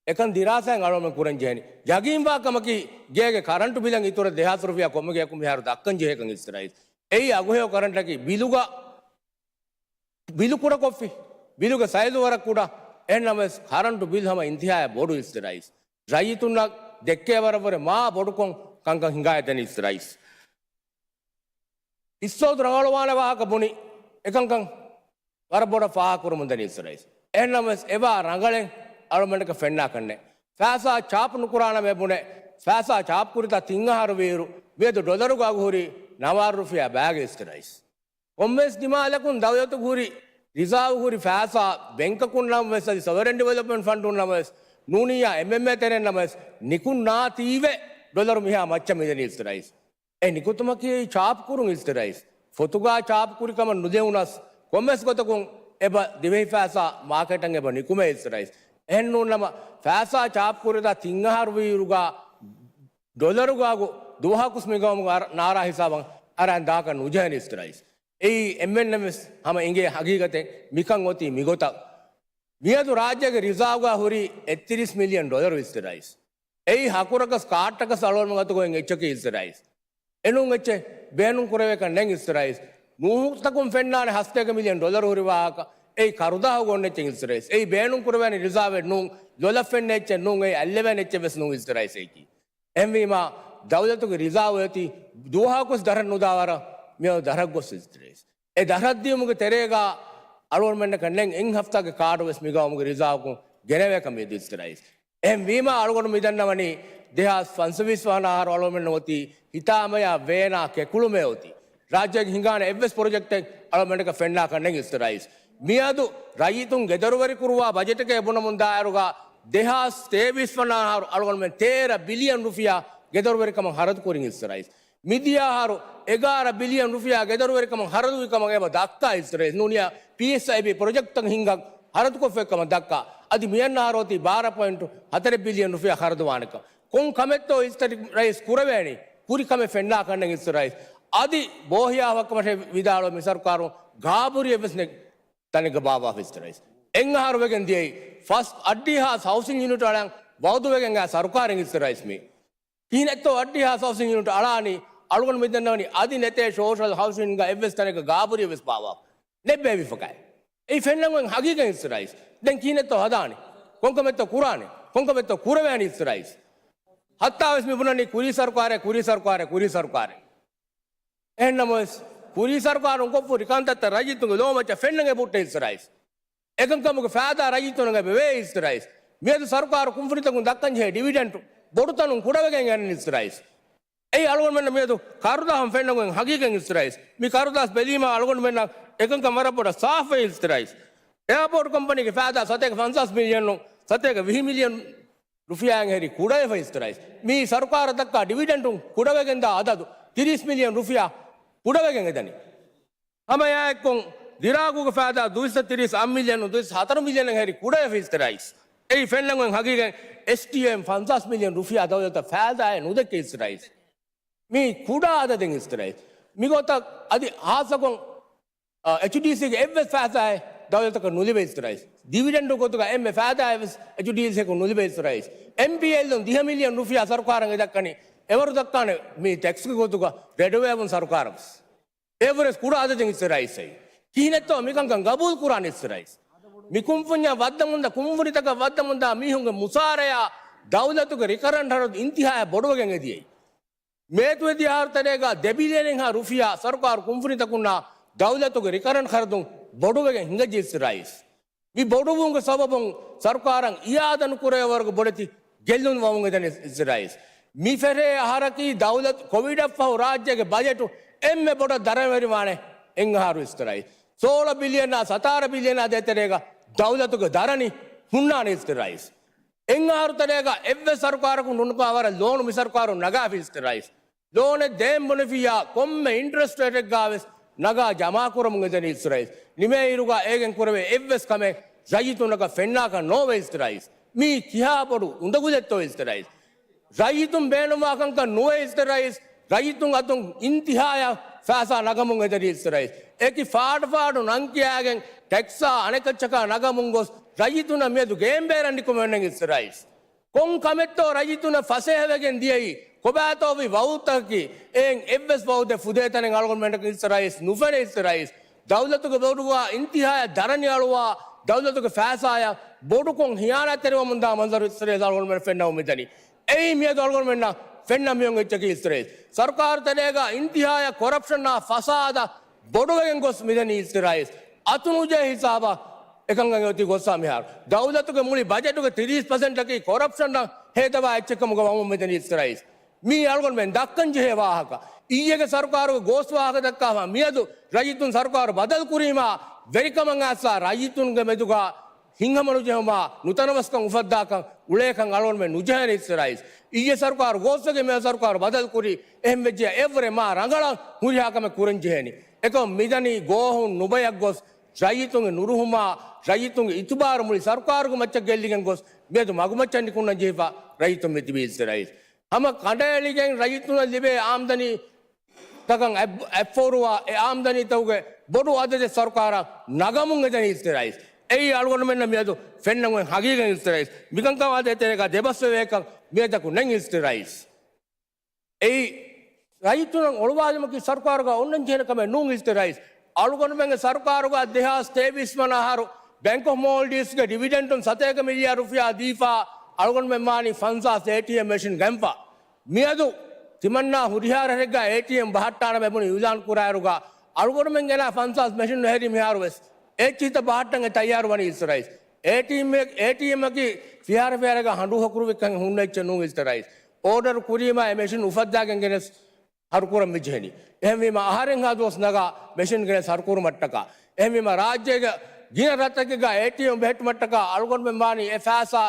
އެކަން ދިރާސާއިން އަޅުގަނޑުމެން ކުރަން ޖެހެނީ. ޔަގީންވާ ކަމަކީ ގޭގެ ކަރަންޓު ބިލަށް އިތުރަށް ދެހާސް ރުފިޔާ ކޮންމެ ގެއަކު މިހާރު ދައްކަން ޖެހޭކަން އިސްތި ރައީސް. އެއީ އަގުހެޔޮ ކަރަންޓަކީ ބިލުގަ ބިލު ކުޑަކޮށްފި، ބިލުގެ ސައިޒު ވަރަށް ކުޑަ. އެހެންނަމަވެސް ކަރަންޓު ބިލް ހަމަ އިންތިހާއަށް ބޮޑު އިސްތި ރައީސް. ރައްޔިތުންނަށް ދެއްކޭ ވަރަށްވުރެ މާ ބޮޑުކޮށް ކަންކަން ހިނގާދެނީ އިސްތި ރައީސް. އިސްސޯދު ރަނގަޅުވާނެ ވާހަކަ ބުނި އެކަންކަން ވަރަށް ބޮޑަށް ފާހަގަކުރަމުން ދަނީ އިސްތި ރައީސް. އެހެންނަމަވެސް އެވާ ރަނގަޅެއް އަޅުގަނޑަކަށް ފެންނާކަށްނެތް. ފައިސާ ޗާޕް ނުކުރާނަމޭ ބުނެ، ފައިސާ ޗާޕް ކުރިތާ ތިން އަހަރު ވީއިރު މިއަދު ޑޮލަރުގަ އަގު ހުރީ ނަވާރަ ރުފިޔާ ބައިގަ އިސްތި ރައީސް. ކޮންމެސް ދިމާލަކުން ދައުލަތުގަ ހުރި ރިޒާވް ހުރި ފައިސާ ބެންކަކުން ނަމަވެސް އަދި ސޮވަރެން ޑިވެލޮޕްމަންޓް ފަންޑުން ނަމަވެސް ނޫނިއްޔާ އެމްއެމްއޭ ތެރެއިން ނަމަވެސް ނިކުންނާތީވެ ޑޮލަރު މިހާ މައްޗަށް މިދަނީ އިސްތި ރައީސް. އެ ނިކުތުމަކީ ޗާޕް ކުރުން އިސްތި ރައީސް. ފޮތުގަ ޗާޕް ކުރި ކަމަށް ނުދެވުނަސް، ކޮންމެސް ގޮތަކުން އެބަ ދިވެހި ފައިސާ މާކެޓަށް އެބަ ނިކުމޭ އިސްތި ރައީސް. އެހެން ނޫން ނަމަ، ފައިސާ ޗާޕް ކުރިތާ ތިން އަހަރު ވީއިރުގަ ޑޮލަރުގަ އަގު ދުވަހަކުސް މި ގައުމުގަ އަރ-، ނާރާ ހިސާބަށް އަރާން ދާކަށް ނުޖެހެނީ އިސްތި ރައީސް. އެއީ އެންމެންނަށް ވެސް ހަމަ އިނގޭ ހަގީގަތެއް. މިކަން އޮތީ މިގޮތަށް. މިއަދު ރާއްޖޭގެ ރިޒާވްގަ ހުރީ އެއްތިރީސް މިލިއަން ޑޮލަރު އިސްތި ރައީސް. އެއީ ހަކުރަކަސް ކާޑްއަކަސް އަޅުގަނޑުމެން އަތުގައި އެއްޗަކީ އިސްތި ރައީސް. އެނޫން އެއްޗެއް ބޭނުން ކުރެވޭކަށް ނެތް އިސްތި ރައީސް. ނޫހުންތަކުން ފެންނާނެ ހަސްތޭކަ މިލިއަން ޑޮލަރު ހުރި ވާހަކަ. އެއީ ކަރުދާހުގަ އޮންނަ އެއްޗެއް އިސްތި ރައީސް. އެއީ ބޭނުން ކުރެވޭނެ ރިޒާވެއް ނޫން، ލޮލަށް ފެންނަ އެއްޗެއް ނޫން، އެއީ އަތްލެވޭނެ އެއްޗެއް ވެސް ނޫން އިސްތި ރައީސް އެއީކީ. އެހެންވީމާ، ދައުލަތުގެ ރިޒާވް އޮތީ ދުވަހަކުވެސް ދަށަށް ނުދާ ވަރަށް މިއަދު ދަށަށް ގޮސް އިސްތި ރައީސް. އެ ދަށަށް ދިޔުމުގެ ތެރޭގަ އަޅުގަނޑުމެންނަކަށް ނެތް އެއް ހަފްތާގެ ކާޑު ވެސް މި ގައުމުގެ ރިޒާވްކުން ގެނެވޭކަން މިއަދު އިސްތި ރައީސް. އެހެންވީމާ، އަޅުގަނޑު މިދަންނަވަނީ ދެހާސް ފަންސަވީސް ވަނަ އަހަރު އަޅުގަނޑުމެން އޮތީ ހިތާމަޔާ ވޭނާ ކެކުޅުމޭ އޮތީ. ރާއްޖޭގެ ހިނގާނެ އެއްވެސް ޕްރޮޖެކްޓެއް އަޅުގަނޑަކަށް ފެންނާކަށް ނެތް އިސްތި ރައީސް. މިއަދު ރައްޔިތުން ގެދޮރުވެރި ކުރުވާ ބަޖެޓެކޭ ބުނަމުން ދާއިރުގަ ދެހާސް ތޭވީސް ވަނަ އަހަރު އަޅުގަނޑުމެން ތޭރަ ބިލިއަން ރުފިޔާ ގެދޮރުވެރިކަމަށް ހަރަދު ކުރިން އިސްތި ރައީސް. މިދިޔަ އަހަރު އެގާރަ ބިލިއަން ރުފިޔާ ގެދޮރުވެރިކަމަށް ހަރަދުވި ކަމަށް އެބަ ދައްކާ އިސްތި ރައީސް. ނޫނިއްޔާ ޕީއެސްއައިބީ ޕްރޮޖެކްޓްތައް ހިންގަން ހަރަދުކޮށްފައި ކަމަށް ދައްކާ. އަދި މިއަންނަ އަހަރު އޮތީ ބާރަ ޕޮއިންޓު ހަތަރެއް ބިލިއަން ރުފިޔާ ހަރަދުވާނެކަން. ކޮން ކަމެއްތޯ އިސްތަށި ރައީސް ކުރެވޭނީ؟ ކުރި ކަމެއް ފެންނާކަށް ނެތް އިސްތަށި ރައީސް. އަދި ބޯހިޔާ ހަކަމަށެއް ވިދާޅުވެ މި ސަރުކާރުން ގާބުރިއެއް ވެސް ނެތް ތަނެއްގަ ބާއްވާފަ އިސްތަށި ރައީސް. އެއް އަހަރު ވެގެން ދިޔައީ ފަސް އައްޑިހާސް ހައުސިން ޔުނިޓް އަޅަން ވައުދުވެގެން އާ ސަރުކާރެއް އިސްތަށި ރައީސް މީ. ކިހިނެއްތޯ އައްޑިހާސް ހައުސިން ޔުނިޓް އަޅާނީ؟ އަޅުގަނޑު މިދަންނަވަނީ އަދި ނެތޭ ސޯޝަލް ހައުސިންގ އެއްވެސް ތަނެއްގަ ގާބުރިއެއް ވެސް ބާއްވާފަ ނެތް ބޭއްވިފަކައި. އެއީ ފެންނަން އޮތް ހަގީގަތް އިސްތަށި ރައީސް. ދެން ކިހިނެއްތޯ ހަދާނީ؟ ކޮންކަމެއްތޯ ކުރާނީ؟ ކޮންކަމެއްތޯ ކުރެވޭނީ އިސްތަށި ރައީސް؟ ހައްތާވެސް މި ބުނަނީ ކުރީ ސަރުކާރެއް، ކުރީ ސަރުކާރެއް، ކުރީ ސަރުކާރެއް. އެހެންނަމަވެސް، ކުރީ ސަރުކާރުން ކޮށްފަ ހުރި ކަންތައްތައް ރައްޔިތުންގެ ލޯމައްޗަށް ފެންނަން އެބަހުއްޓޭ އިސްތަށި ރައީސް. އެކަންކަމުގެ ފައިދާ ރައްޔިތުންނަށް އެބަ ވޭ އިސްތަށި ރައީސް. މިއަދު ސަރުކާރު ކުންފުނިތަކުން ދައްކަން ޖެހޭ ޑިވިޑެންޓު ބޮޑުތަނުން ކުޑަވެގެން އަންނަނީ އިސްތަށި ރައީސް. އެއީ އަޅުގަނޑުމެންނަށް މިއަދު ކަރުދާހަށް ފެންނަން އޮތް ހަގީގަތް އިސްތަށި ރައީސް. މި ކަރުދާސް ބެލީމާ އަޅުގަނޑުމެންނަށް އެކަންކަން ވަރަށް ބޮޑަށް ސާފުވޭ އިސްތަށި ރައީސް. އެއާޕޯޓް ކަމްޕަނީގެ ފައިދާ ސަތޭކަ ފަންސާސް މިލިއަނުން ސަތޭކަ ވިހި މިލިއަން ރުފިޔާއިން ހެރި ކުޑަވެފަ އިސްތަށި ރައީސް. މިއީ ސަރުކާރަށް ދައްކާ ޑިވިޑެންޓުން ކުޑަވެގެންދާ އަދަދު ތިރީސް މިލިއަން ރުފިޔާ ކުޑަވެގެން އެދަނީ. ހަމައެއާއެއްކޮށް، ދިރާގުގެ ފައިދާ ދުއިސައްތަ ތިރީސް އަށް މިލިއަނުން ދުއިސައްތަ ހަތަރު މިލިއަނަށް ހެރި ކުޑަވެފަ އިސްތަށި ރައީސް. އެއީ ފެންނަން އޮތް ހަގީގަތް. އެސްޓީއެމް ފަންސާސް މިލިއަން ރުފިޔާ ދައުލަތަށް ފައިދާއެއް ނުދެއްކޭ އިސްތަށި ރައީސް. މީ ކުޑަ އަދަދެއް އިސްތަށި ރައީސް. މިގޮތަށް އަދި ހާއްސަކޮށް، އާ، އެޗްޑީސީގެ އެއްވެސް ފައިސާއެއް ދައުލަތަކަށް ނުލިބޭ އިސްތަށި ރައީސް. ޑިވިޑެންޑު ގޮތުގަ އެންމެ ފައިދާއެއް ވެސް އެޗްޑީސީއަކުން ނުލިބޭ އިސްތަށި ރައީސް. އެމްޕީއެލުން ދިހަ މިލިއަން ރުފިޔާ ސަރުކާރަށް އެދައްކަނީ އެވަރު ދައްކާނެ މި ޓެކްސްގެ ގޮތުގަ ރެޑުވެވުން ސަރުކާރަށް ވެސް. އެވަރުވެސް ކުޑަ އަދަދެއް އިސްތަށި ރައީސް އެއީ. ކިހިނެއްތޯ މިކަންކަން ގަބޫލު ކުރާނީ އިސްތަށި ރައީސް؟ މި ކުންފުންޏަށް ވައްދަމުންދާ، ކުންފުނިތަކަށް ވައްދަމުންދާ މީހުންގެ މުސާރަޔާ ދައުލަތުގެ ރިކަރަންޓް ހަރަދު އިންތިހާޔަށް ބޮޑުވެގެން އެދިޔައީ. މޭތުވެދިޔަ އަހަރު ތެރޭގަ ދެ ބިލިއަނެއްހާ ރުފިޔާ ސަރުކާރު ކުންފުނިތަކުންނާ ދައުލަތުގެ ރިކަރަންޓް ޚަރަދުން ބޮޑުވެގެން ހިނގައްޖެ އިސް ރައީސް. މި ބޮޑުވުމުގެ ސަބަބުން ސަރުކާރަށް އިއާދަނުކުރެވޭވަރުގެ ބޮޑެތި ގެއްލުން ވަމުން އެދެނީ އިސް ރައީސް. މި ފެށޭ އަހަރަކީ ދައުލަތު ކޮވިޑަށްފަހު ރާއްޖޭގެ ބަޖެޓު އެންމެ ބޮޑަށް ދަރަނިވެރިވާނެ އެއް އަހަރު އިސް ރައީސް. ސޯޅަ ބިލިއަނާ ސަތާރަ ބިލިއަނާ ދޭތެރޭގަ ދައުލަތުގެ ދަރަނި ހުންނާނެ އިސް ރައީސް. އެއް އަހަރު ތެރޭގަ އެއްވެސް ސަރުކާރަކުން ނުނުކާ ވަރަށް ލޯނު މި ސަރުކާރުން ނަގާފި އިސް ރައީސް. ލޯނެއް ދޭން ބުނެފިއްޔާ ކޮންމެ އިންޓްރެސްޓް ރޭޓެއްގާވެސް ނަގާ ޖަމާކުރަމުން އެދެނީ އިސް ރައީސް. ނިމޭ އިރުގަ އޭގެން ކުރެވޭ އެއްވެސް ކަމެއް ރައްޔިތުންނަކަށް ފެންނާކަށް ނޯވޭ އިސް ރައީސް. މީ ކިހާ ބޮޑު އުނދަގުލެއްތޯ އިސް ރައީސް. ރައްޔިތުން ބޭނުންވާ ކަންކަން ނުވޭ އިސް ރައީސް. ރައްޔިތުން އަތުން އިންތިހާޔަށް ފައިސާ ނަގަމުން އެދެނީ އިސް ރައީސް. އެކި ފާޑު ފާޑު ނަން ކިޔާގެން ޓެކްސާ އަނެކައްޗަކާ ނަގަމުން ގޮސް ރައްޔިތުންނަށް މިއަދު ގޭން ބޭރަށް ނިކުމެވެން އިސް ރައީސް. ކޮން ކަމެއްތޯ ރައްޔިތުންނަށް ފަސޭހަވެގެން ދިޔައީ؟ ކޮބާތޯ ވި ވައުދުތަކަކީ؟ އެއިން އެއްވެސް ވައުދެއް ފުދޭތަނެއް އަޅުގަނޑުމެންނަކަށް އިސް ރައީސް ނުފެނޭ އިސް ރައީސް. ދައުލަތުގެ ބޮޑުވާ އިންތިހާޔަށް ދަރަނި އަޅުވާ ދައުލަތުގެ ފައިސާޔަށް ބޮޑުކޮށް ހިޔާނާތްތެރިވަމުންދާ މަންޒަރު އިސް ރައީސް އަޅުގަނޑުމެން ފެންނަމުން މިދަނީ. އެއީ މިއަދު އަޅުގަނޑުމެންނަށް ފެންނަ މިއޮތް އެއްޗަކީ އިސް ރައީސް. ސަރުކާރު ތެރޭގަ އިންތިހާޔަށް ކޮރަޕްޝަނާ ފަސާދަ ބޮޑުވެގެން ގޮސް މިދަނީ އިސް ރައީސް. އަތުނުޖެހޭ ހިސާބަށް އެކަންކަން އޮތީ ގޮއްސާ މިހާރު. ދައުލަތުގެ މުޅި ބަޖެޓުގެ ތިރީސް ޕަސެންޓަކީ ކޮރަޕްޝަނަށް ހޭދަވާ އެއްޗެއް ކަމުގަ ވަމުން މިދަނީ އިސް ރައީސް. މީ އަޅުގަނޑުމެން ދައްކަން ޖެހޭ ވާހަކަ. އިއްޔެގެ ސަރުކާރުގެ ގޯސް ވާހަކަ ދައްކާފަ މިއަދު ރައްޔިތުން ސަރުކާރު ބަދަލު ކުރީމާ ވެރިކަމަށް އައިސްފަ ރައްޔިތުންގެ މެދުގަ ހިތްހަމަނުޖެހުމާ ނުތަނަވަސްކަން އުފައްދާކަން އުޅޭކަން އަޅުގަނޑުމެން ނުޖެހޭނެ އިސް ރައީސް. އިއްޔެ ސަރުކާރު ގޯސްވެގެން މިއަދު ސަރުކާރު ބަދަލު ކުރީ. އެހެން ވެއްޖެޔާ އެއަށްވުރެ މާ ރަނގަޅަށް ހުރިހާ ކަމެއް ކުރަން ޖެހޭނީ. އެކަމު މިދަނީ ގޯހުން ނުބަޔަށް ގޮސް ރައްޔިތުންގެ ނުރުހުމާ ރައްޔިތުންގެ އިތުބާރު މުޅި ސަރުކާރުގެ މައްޗަށް ގެއްލިގެން ގޮސް މިއަދު މަގުމައްޗަށް ނިކުންނަން ޖެހިފަ ރައްޔިތުން މިތިބީ އިސް ރައީސް. ހަމަ ކަނޑައެޅިގެން ރައްޔިތުންނަށް ލިބޭ އާމްދަނީ ތަކަށް އެއް-، އެއްފަހުރުވާ އެ އާމްދަނީތަކުގެ ބޮޑު އަދަދެއް ސަރުކާރަށް ނަގަމުން އެދެނީ އިސް ރައީސް. އެއީ އަޅުގަނޑުމެންނަށް މިއަދު ފެންނަން އޮތް ހަގީގަތް އިސް ރައީސް. މިކަންކަމާ ދޭތެރޭގަ ދެބަސްވެވޭކަން މިއަދަކު ނެތް އިސް ރައީސް. އެއީ ރައްޔިތުންނަށް އޮޅުވާލުމަކީ ސަރުކާރުގަ އޮންނަން ޖެހޭނެ ކަމެއް ނޫން އިސް ރައީސް. އަޅުގަނޑުމެންގެ ސަރުކާރުގަ ދެހާސް ތޭވީސް ވަނަ އަހަރު ބެންކް އޮފް މޯލްޑިވްސްގެ ޑިވިޑެންޑުން ސަތޭކަ މިލިއަރު ރުފިޔާ ދީފާ އަޅުގަނޑުމެން ވާނީ ފަންސާސް އޭޓީއެމް މެޝިން ގެންފަ. މިއަދު ތިމަންނާ ހުރިހާ ރަށެއްގަ އޭޓީއެމް ބަހައްޓާނަމޭ ބުނި އިއުލާން ކުރާއިރުގަ އަޅުގަނޑުމެން ގެނާ ފަންސާސް މެޝިން ނުހެރި މިހާރު ވެސް އެއްޗިހިތައް ބަހައްޓަން އެ ތައްޔާރު ވަނީ އިސް ރައީސް. އޭޓީއެމް، އޭޓީއެމްއަކީ ފިހާރަ ފިހާރައިގަ ހަނޑޫ ހަކުރުވިކަން ހުންނަ އެއްޗެއް ނޫން އިސް ރައީސް. އޯޑަރު ކުރީމާ އެ މެޝިން އުފައްދާގެން ގެނެސް ހަރުކުރަން މިޖެހެނީ. އެހެންވީމަ އަހަރެންހާ ދުވަސް ނަގާ މެޝިން ގެނެސް ހަރުކުރުމަށްޓަކާ. އެހެންވީމަ ރާއްޖޭގެ ގިނަ ރަށްތަކެއްގަ އޭޓީއެމް ބެހެއްޓުމަށްޓަކާ އަޅުގަނޑުމެން ވާނީ އެ ފައިސާ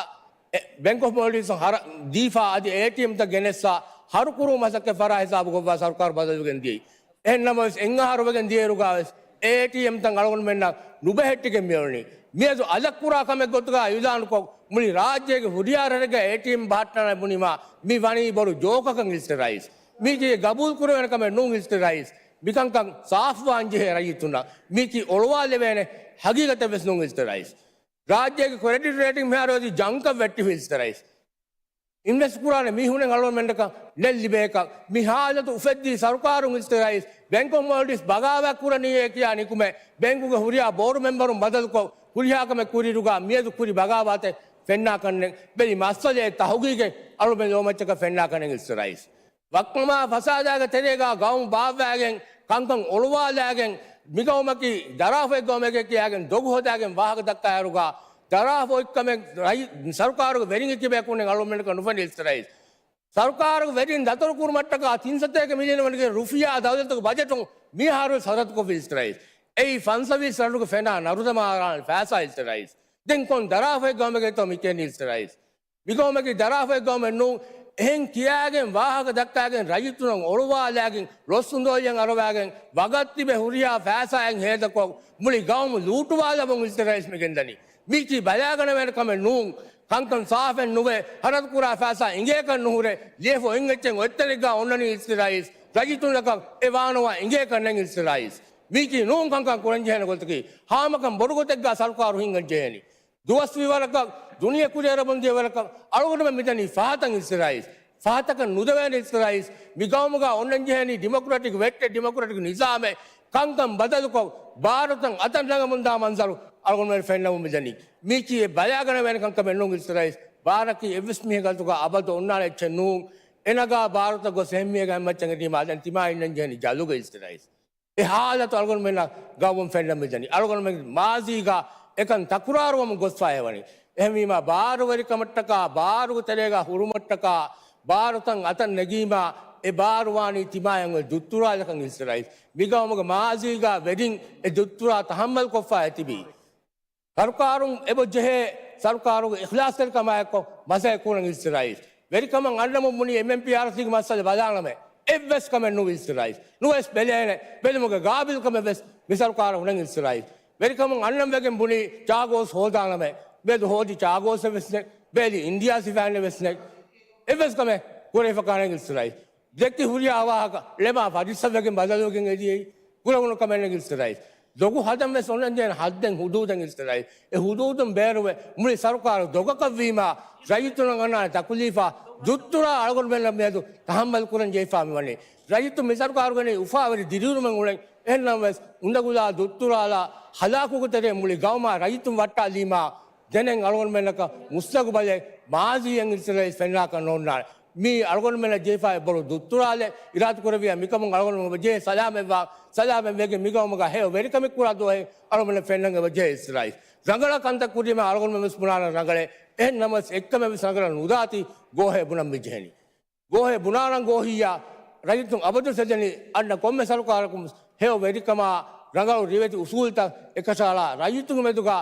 އެ ބެންކް އޮފް މޯލްޑިވްސް ހަރަ-، ދީފާ އަދި އޭޓީއެމްތައް ގެނެއްސާ ހަރުކުރު މަސައްކަތް ފަރާ ހިސާބުކޮށްވާ ސަރުކާރު ބަދަލުވެގެން ދިޔައީ. އެހެންނަމަވެސް އެއް އަހަރު ވެގެން ދިޔައިރުގަވެސް އޭޓީއެމްތައް އަޅުގަނޑުމެންނަށް ނުބެހެއްޓިގެން މިއުޅެނީ. މިއަދު އަލަށްކުރާ ކަމެއް ގޮތުގަ އިއުލާނުކޮށް މުޅި ރާއްޖޭގެ ހުރިހާ ރަށެއްގަ އޭޓީއެމް ބަހައްޓާނަން ބުނީމާ މި ވަނީ ބޮޑު ޖޯކަކަށް އިސް ރައީސް. މީކީ ގަބޫލު ކުރެވޭނެ ކަމެއް ނޫން އިސް ރައީސް. މިކަންކަން ސާފުވާން ޖެހޭ ރައްޔިތުންނަށް. މީކީ އޮޅުވާލެވޭނެ ހަގީގަތެއް ވެސް ނޫން އިސް ރައީސް. ރާއްޖޭގެ ކްރެޑިޓް ރޭޓިންގް މިހާރު އޮތީ ޖަންކަށް ވެއްޓިފި އިސް ރައީސް. އިންވެސްޓް ކުރާނެ މީހުނެއް އަޅުގަނޑުމެންނަކަށް ނެތް ލިބޭކަށް މި ހާލަތު އުފެއްދީ ސަރުކާރުން އިސް ރައީސް. ބެންކް އޮފް މޯލްޑިވްސް ބަޣާވާތް ކުރަނީއޭ ކިޔާ ނިކުމެ ބެންކުގެ ހުރިހާ ބޯޑު މެމްބަރުން ބަދަލުކޮށް ހުރިހާ ކަމެއް ކުރިއިރުގަ މިއަދު ކުރި ބަޣާވާތެއް ފެންނާކަށްނެތް. ބެލި މައްސަލައެއް ތަހުގީގެއް އަޅުގަނޑުމެން ލޯމައްޗަކަށް ފެންނާކަށްނެތް އިސް ރައީސް. ވައްކަމާ ފަސާދާގެ ތެރޭގަ ގައުމު ބާއްވާގެން ކަންކަން އޮޅުވާލާގެން މިގައުމަކީ ދަރާފައި ގައުމެކޭ ކިޔާގެން ދޮގު ހޯދާގެން ވާހަކަ ދައްކާއިރުގަ ދަރާފައި ކަމެއް ރައީ-، ސަރުކާރުގެ ވެރިންގެ ކިބަޔަކުންނެއް އަޅުގަނޑުމެންނަކަށް ނުފެނޭ އިސް ރައީސް. ސަރުކާރުގެ ވެރިން ދަތުރު ކުރުމަށްޓަކާ ތިން ސަތޭކަ މިލިއަން ވަންގެ ރުފިޔާ ދައުލަތުގެ ބަޖެޓުން މިހާރު ވެސް ހަރަދުކޮށްފި އިސް ރައީސް. އެއީ ފަންސަވީސް ރަށުގެ ފެނާ ނަރުދަމާ އަޅާނެ ފައިސާ އިސް ރައީސް. ދެން ކޮން ދަރާފައި ގައުމެކޭތޯ މި ކިޔަނީ އިސް ރައީސް. މިގައުމަކީ ދަރާފައި ގައުމެއް ނޫން. އެހެން ކިޔާގެން ވާހަކަ ދައްކާގެން ރައްޔިތުންނަށް އޮޅުވާލާގެން ރޮސް އުނދަގުލިއަށް އަރުވާގެން ވަގަށް ތިބެ ހުރިހާ ފައިސާއެއް ހޭދަކޮށް މުޅި ގައުމު ލޫޓުވާލަމުން އިސް ރައީސް މި ގެންދަނީ. މީކީ ބަލާގަނެވޭނެ ކަމެއް ނޫން. ކަންކަން ސާފެއް ނުވެ ހަރަދުކުރާ ފައިސާ އިނގޭކަށް ނުހުރެ ލިޔެފަ އޮތް އެއްޗެއް އޮތްތަނެއްގަ އޮންނަނީ އިސް ރައީސް. ރައްޔިތުންނަކަށް އެ ވާނަވާ އިނގޭކަށް ނެތް އިސް ރައީސް. މީކީ ނޫން ކަންކަން ކުރަންޖެހޭނެ ގޮތަކީ. ހާމަކަން ބޮޑުގޮތެއްގަ ސަރުކާރު ހިންގަން ޖެހޭނީ. ދުވަސްވީ ވަރަކަށް، ދުނިޔެ ކުރިއަރަބަންދީ ވަރަކަށް އަޅުގަނޑުމެން މިދަނީ ފަހަތަށް އިސް ރައީސް. ފަހަތަކަށް ނުދެވޭނެ އިސް ރައީސް. މި ގައުމުގަ އޮންނަންޖެހޭނީ ޑިމޮކްރެޓިކް ވެއްޓެއް، ޑިމޮކްރެޓިކް ނިޒާމެއް. ކަންކަން ބަދަލުކޮށް ބާރުތައް އަތަށް ނަގަމުންދާ މަންޒަރު އަޅުގަނޑުމެން ފެންނަމުން މިދަނީ. މީކީ އެއް ބަލާގަނެވޭނެ ކަންކަމެއް ނޫން އިސް ރައީސް. ބާރަކީ އެއްވެސް މީހެއްގެ ގަލުގަ އަބަދު އޮންނާނެ އެއްޗެއް ނޫން. އެ ނަގާ ބާރުތައް ގޮސް އެހެން މީހެއްގެ އަތްމައްޗަށް އެދީމާ ދެން ތިމާ އިންނަން ޖެހެނީ ޖަލުގަ އިލްތިރާއިސް. އެ ހާލަތު އަޅުގަނޑުމެންނަށް ގައުމުން ފެންނަން މިދަނީ. އަޅުގަނޑުމެން މާޒީގަ އެކަން ތަކުރާރުވަމުން ގޮސްފައި ވަނީ. އެހެންވީމާ، ބާރުވެރިކަމަށްޓަކާ، ބާރުގެ ތެރޭގަ ހުރުމަށްޓަކާ، ބާރުތައް އަތަށް ނެގީމާ، އެ ބާރު ވާނީ ތިމާޔަށް އޮތް ދުއްތުރާލަކަށް އިލްތިރާއިސް. މިގައުމުގެ މާޒީގަ ވެރިން އެ ދުއްތުރާ ތަހައްމަލް ކޮށްފަ އެތިބީ. ސަރުކާރުން އެބަ ޖެހޭ، ސަރުކާރުގެ އިޚްލާޞްތެރިކަމާއެއްކޮށް މަސައްކަތް ކުރަން އިލްތިރާއިސް. ވެރިކަމަށް އަންނަމުން ބުނީ އެމްއެމްޕީއާރްސީގެ މައްސަލަ ބަލާނަމޭ. އެއްވެސް ކަމެއް ނުވި އިލްތިރާއިސް. ނުވެސް ބެލޭނެ. ބެލުމުގެ ގާބިލްކަމެއް ވެސް މި ސަރުކާރަށް ހުރެން އިލްތިރާއިސް. ވެރިކަމުން އަންނަން ވެގެން ބުނީ ޗާގޯސް ހޯދާނަމޭ. މިއަދު ހޯދި ޗާގޯސް ވެސް ނެތް. ބޭލި އިންޑިއާ ސިފައިން ވެސް ނެތް. އެއްވެސް ކަމެއް ކުރެވިފަކާނެ އިލްތިރާއިސް. ދެއްކި ހުރިހާ ވާހަކަ ޅެމާ ފަރިއްސަވެގެން ބަދަލުވެގެން އެދިޔައީ. ކުރެވުނު ކަމެއް ނެތް އިލްތިރާއިސް. ދޮގު ހަދަން ވެސް އޮންނަންޖެހޭނެ ހައްދެއް ހުދޫދެއް އިލްތިރާއިސް. އެ ހުދޫދުން ބޭރުވެ މުޅި ސަރުކާރު ދޮގަކަށް ވީމާ، ރައްޔިތުންނަށް އަންނާނެ ތަކުލީފާ، ދުއްތުރާ އަޅުގަނޑުމެންނަށް މިއަދު ތަހައްމަލް ކުރަން ޖެހިފާ މިވަނީ. ރައްޔިތުން މި ސަރުކާރުގަނީ އުފާވެރި ދިރިއުޅުމެއް އުޅެން. އެހެންނަމަވެސް، އުނދަގުލާ ދުއްތުރާލާ ހަލާކުގެ ތެރޭ މުޅި ގައުމާ ރައްޔިތުން ވައްޓާލީމާ، ދެނެއް އަޅުގަނޑުމެންނަކަށް މުސްލަގުބަލެއް މާޒީއަށް އިލްތިރާއިސް ފެންނާކަށް ނޯންނާނެ. މީ އަޅުގަނޑުމެންނަށް ޖެހިފައި ބޮޑު ދުއްތުރާލެއް އިރާދަކުރެއްވިޔާ މިކަމުން އަޅުގަނޑުމެން އެބަ ޖެހޭ ސަލާމަތްވާ، ސަލާމަތްވެގެން މިގައުމުގަ ހެޔޮ ވެރިކަމެއް ކުރާ ދުވަހެއް އަޅުގަނޑުމެން ފެންނަން އެބަ ޖެހޭ އިލްތިރާއިސް. ރަނގަޅަށް ކަންތައް ކުރީމާ އަޅުގަނޑުމެން ވެސް ބުނާނަން ރަނގަޅޭ. އެހެންނަމަވެސް އެއްކަމެއް ވެސް ރަނގަޅަށް ނުދާތީ ގޯހޭ ބުނަން މި ޖެހެނީ. ގޯހޭ ބުނާނަން ގޯހިއްޔާ ރައްޔިތުން އަބަދު އެދެނީ އަންނަ ކޮންމެ ސަރުކާރަކުން ހެޔޮ ވެރިކަމާ ރަނގަޅު ރިވެތި އުސޫލުތައް އެކަށައަޅާ ރައްޔިތުންގެ މެދުގަ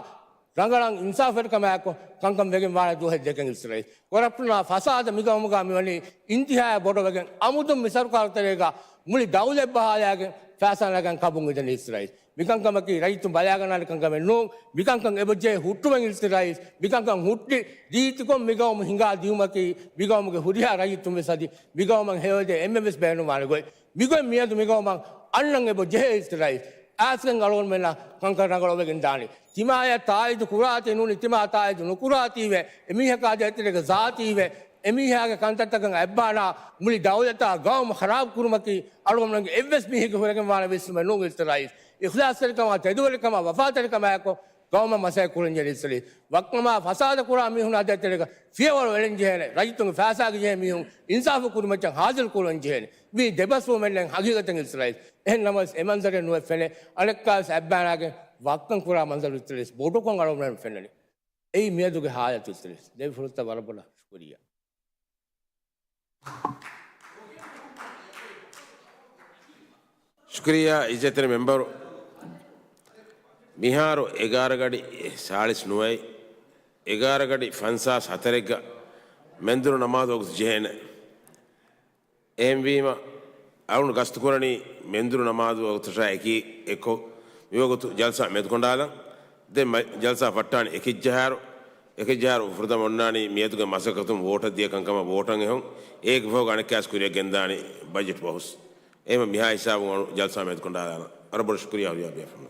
ރަނގަޅަށް އިންސާފުވެރިކަމާއެކު ކަންކަން ވެގެން ވާނެ ދުވަހެއް ދެކެން އިލްތިރާއިސް. ކޮރަޕްޝަނާ ފަސާދަ މިގައުމުގަ މިވަނީ އިންތިހާއަށް ބޮޑުވެގެން އަމުދުން މި ސަރުކާރު ތެރޭގަ މުޅި ދައުލަތް ބަހާލާގެން ފައިސާ ނަގަން ކަމުން އެދެނީ އިލްތިރާއިސް. މިކަންކަމަކީ ރައްޔިތުން ބަލާގަންނާނެ ކަންކަމެއް ނޫން. މިކަންކަން އެބަޖެހޭ ހުއްޓުމެއް އިލްތިރާއިސް. މިކަންކަން ހުއްޓި ރީތިކޮށް މިގައުމު ހިނގާ ދިޔުމަކީ މިގައުމުގެ ހުރިހާ ރައްޔިތުން ވެސް އަދި މިގައުމަށް ހެޔޮއެދޭ އެންމެން ވެސް ބޭނުންވާނެ ގޮތް. މިގޮތް މިއަދު މިގައުމަށް އަންނަން އެބަ ޖެހޭ އިލްތިރާއިސް. އާސްގެން އަޅުގަނޑުމެންނަށް ކަންކަން ރަނގަޅުވެގެން ދާނީ. ތިމާޔަށް ތާއީދު ކުރާތީ ނޫނީ ތިމާ ތާއީދު ނުކުރާތީވެ، އެމީހަކާ ދޭތެރޭގަ ޒާތީވެ، އެމީހާގެ ކަންތައްތަކަށް އަތްބާނާ މުޅި ދައުލަތާ ގައުމު ޚަރާބު ކުރުމަކީ އަޅުގަނޑުމެންގެ އެއްވެސް މީހެއްގެ ހުރެގެން ވާނެ ވިސްނުމެއް ނޫން އިލްތިރާއިސް. އިޚްލާޞްތެރިކަމާ، ތެދުވެރިކަމާ، ވަފާތެރިކަމާއެކު ގައުމަށް މަސައްކަތް ކުރަންޖެހޭ އިލްތިރާއިސް. ވައްކަމާ ފަސާދަ ކުރާ މީހުނާ ދޭތެރޭގަ ފިޔަވަޅު އެޅެން ޖެހޭނެ. ރައްޔިތުންގެ ފައިސާގަ ޖެހޭ މީހުން އިންސާފު ކުރިމައްޗަށް ހާޒިރު ކުރަން ޖެހޭނެ. މީ ދެބަސްވުމެއް ނެތް ހަގީގަތަށް އިލްތިރާއިސް. އެހެން ނަމަވެސް އެ މަންޒަރެއް ނުވެ ފެނޭ. އަނެއްކާވެސް އަތްބާނާގެން ވައްކަން ކުރާ މަންޒަރު އިލްތިރާއިސް ބޮޑުކޮށް އަޅުގަނޑުމެން ފެންނަނީ. އެއީ މިއަދުގެ ހާލަތު އިލްތިރާއިސް. ދެމިފުރަތަމަ ވަރަށް ބޮޑަށް ޝުކުރިއްޔާ. ޝުކުރިއްޔާ އިއްޒަތްތެރި މެމްބަރު. މިހާރު އެގާރަ ގަޑި ސާޅީސް ނުވައެއް، އެގާރަ ގަޑި ފަންސާސް ހަތަރެއްގަ މެންދުރު ނަމާދު ވަގުތު ޖެހޭނެ. އެހެންވީމަ، އަޅުގަނޑު ގަސްތުކުރަނީ މެންދުރު ނަމާދު ވަގުތަށާ އެކީ އެއްކޮށް، މިވަގުތު ޖަލްސާ މެދުކޮނޑާލަން. ދެން މަ-، ޖަލްސާ ފައްޓާނީ އެކެއްޖަހާރު، އެކެއްޖަހާރު ފުރަތަމަ އޮންނާނީ މިއަދުގެ މަސައްކަތުން ވޯޓަށް ދިޔަ ކަންކަމަށް ވޯޓަށް އެހުން. އޭގެ ފަހުގަ އަނެއްކާސް ކުރިއަށް ގެންދާނީ ބަޖެޓް ބަހުސް. އެހެންވީމަ މިހާ ހިސާބުން އަޅު ޖަލްސާ މެދުކޮނޑާލާނަން. ވަރަށް ބޮޑަށް ޝުކުރިއްޔާ ހުރިހާ ބޭފުޅުން.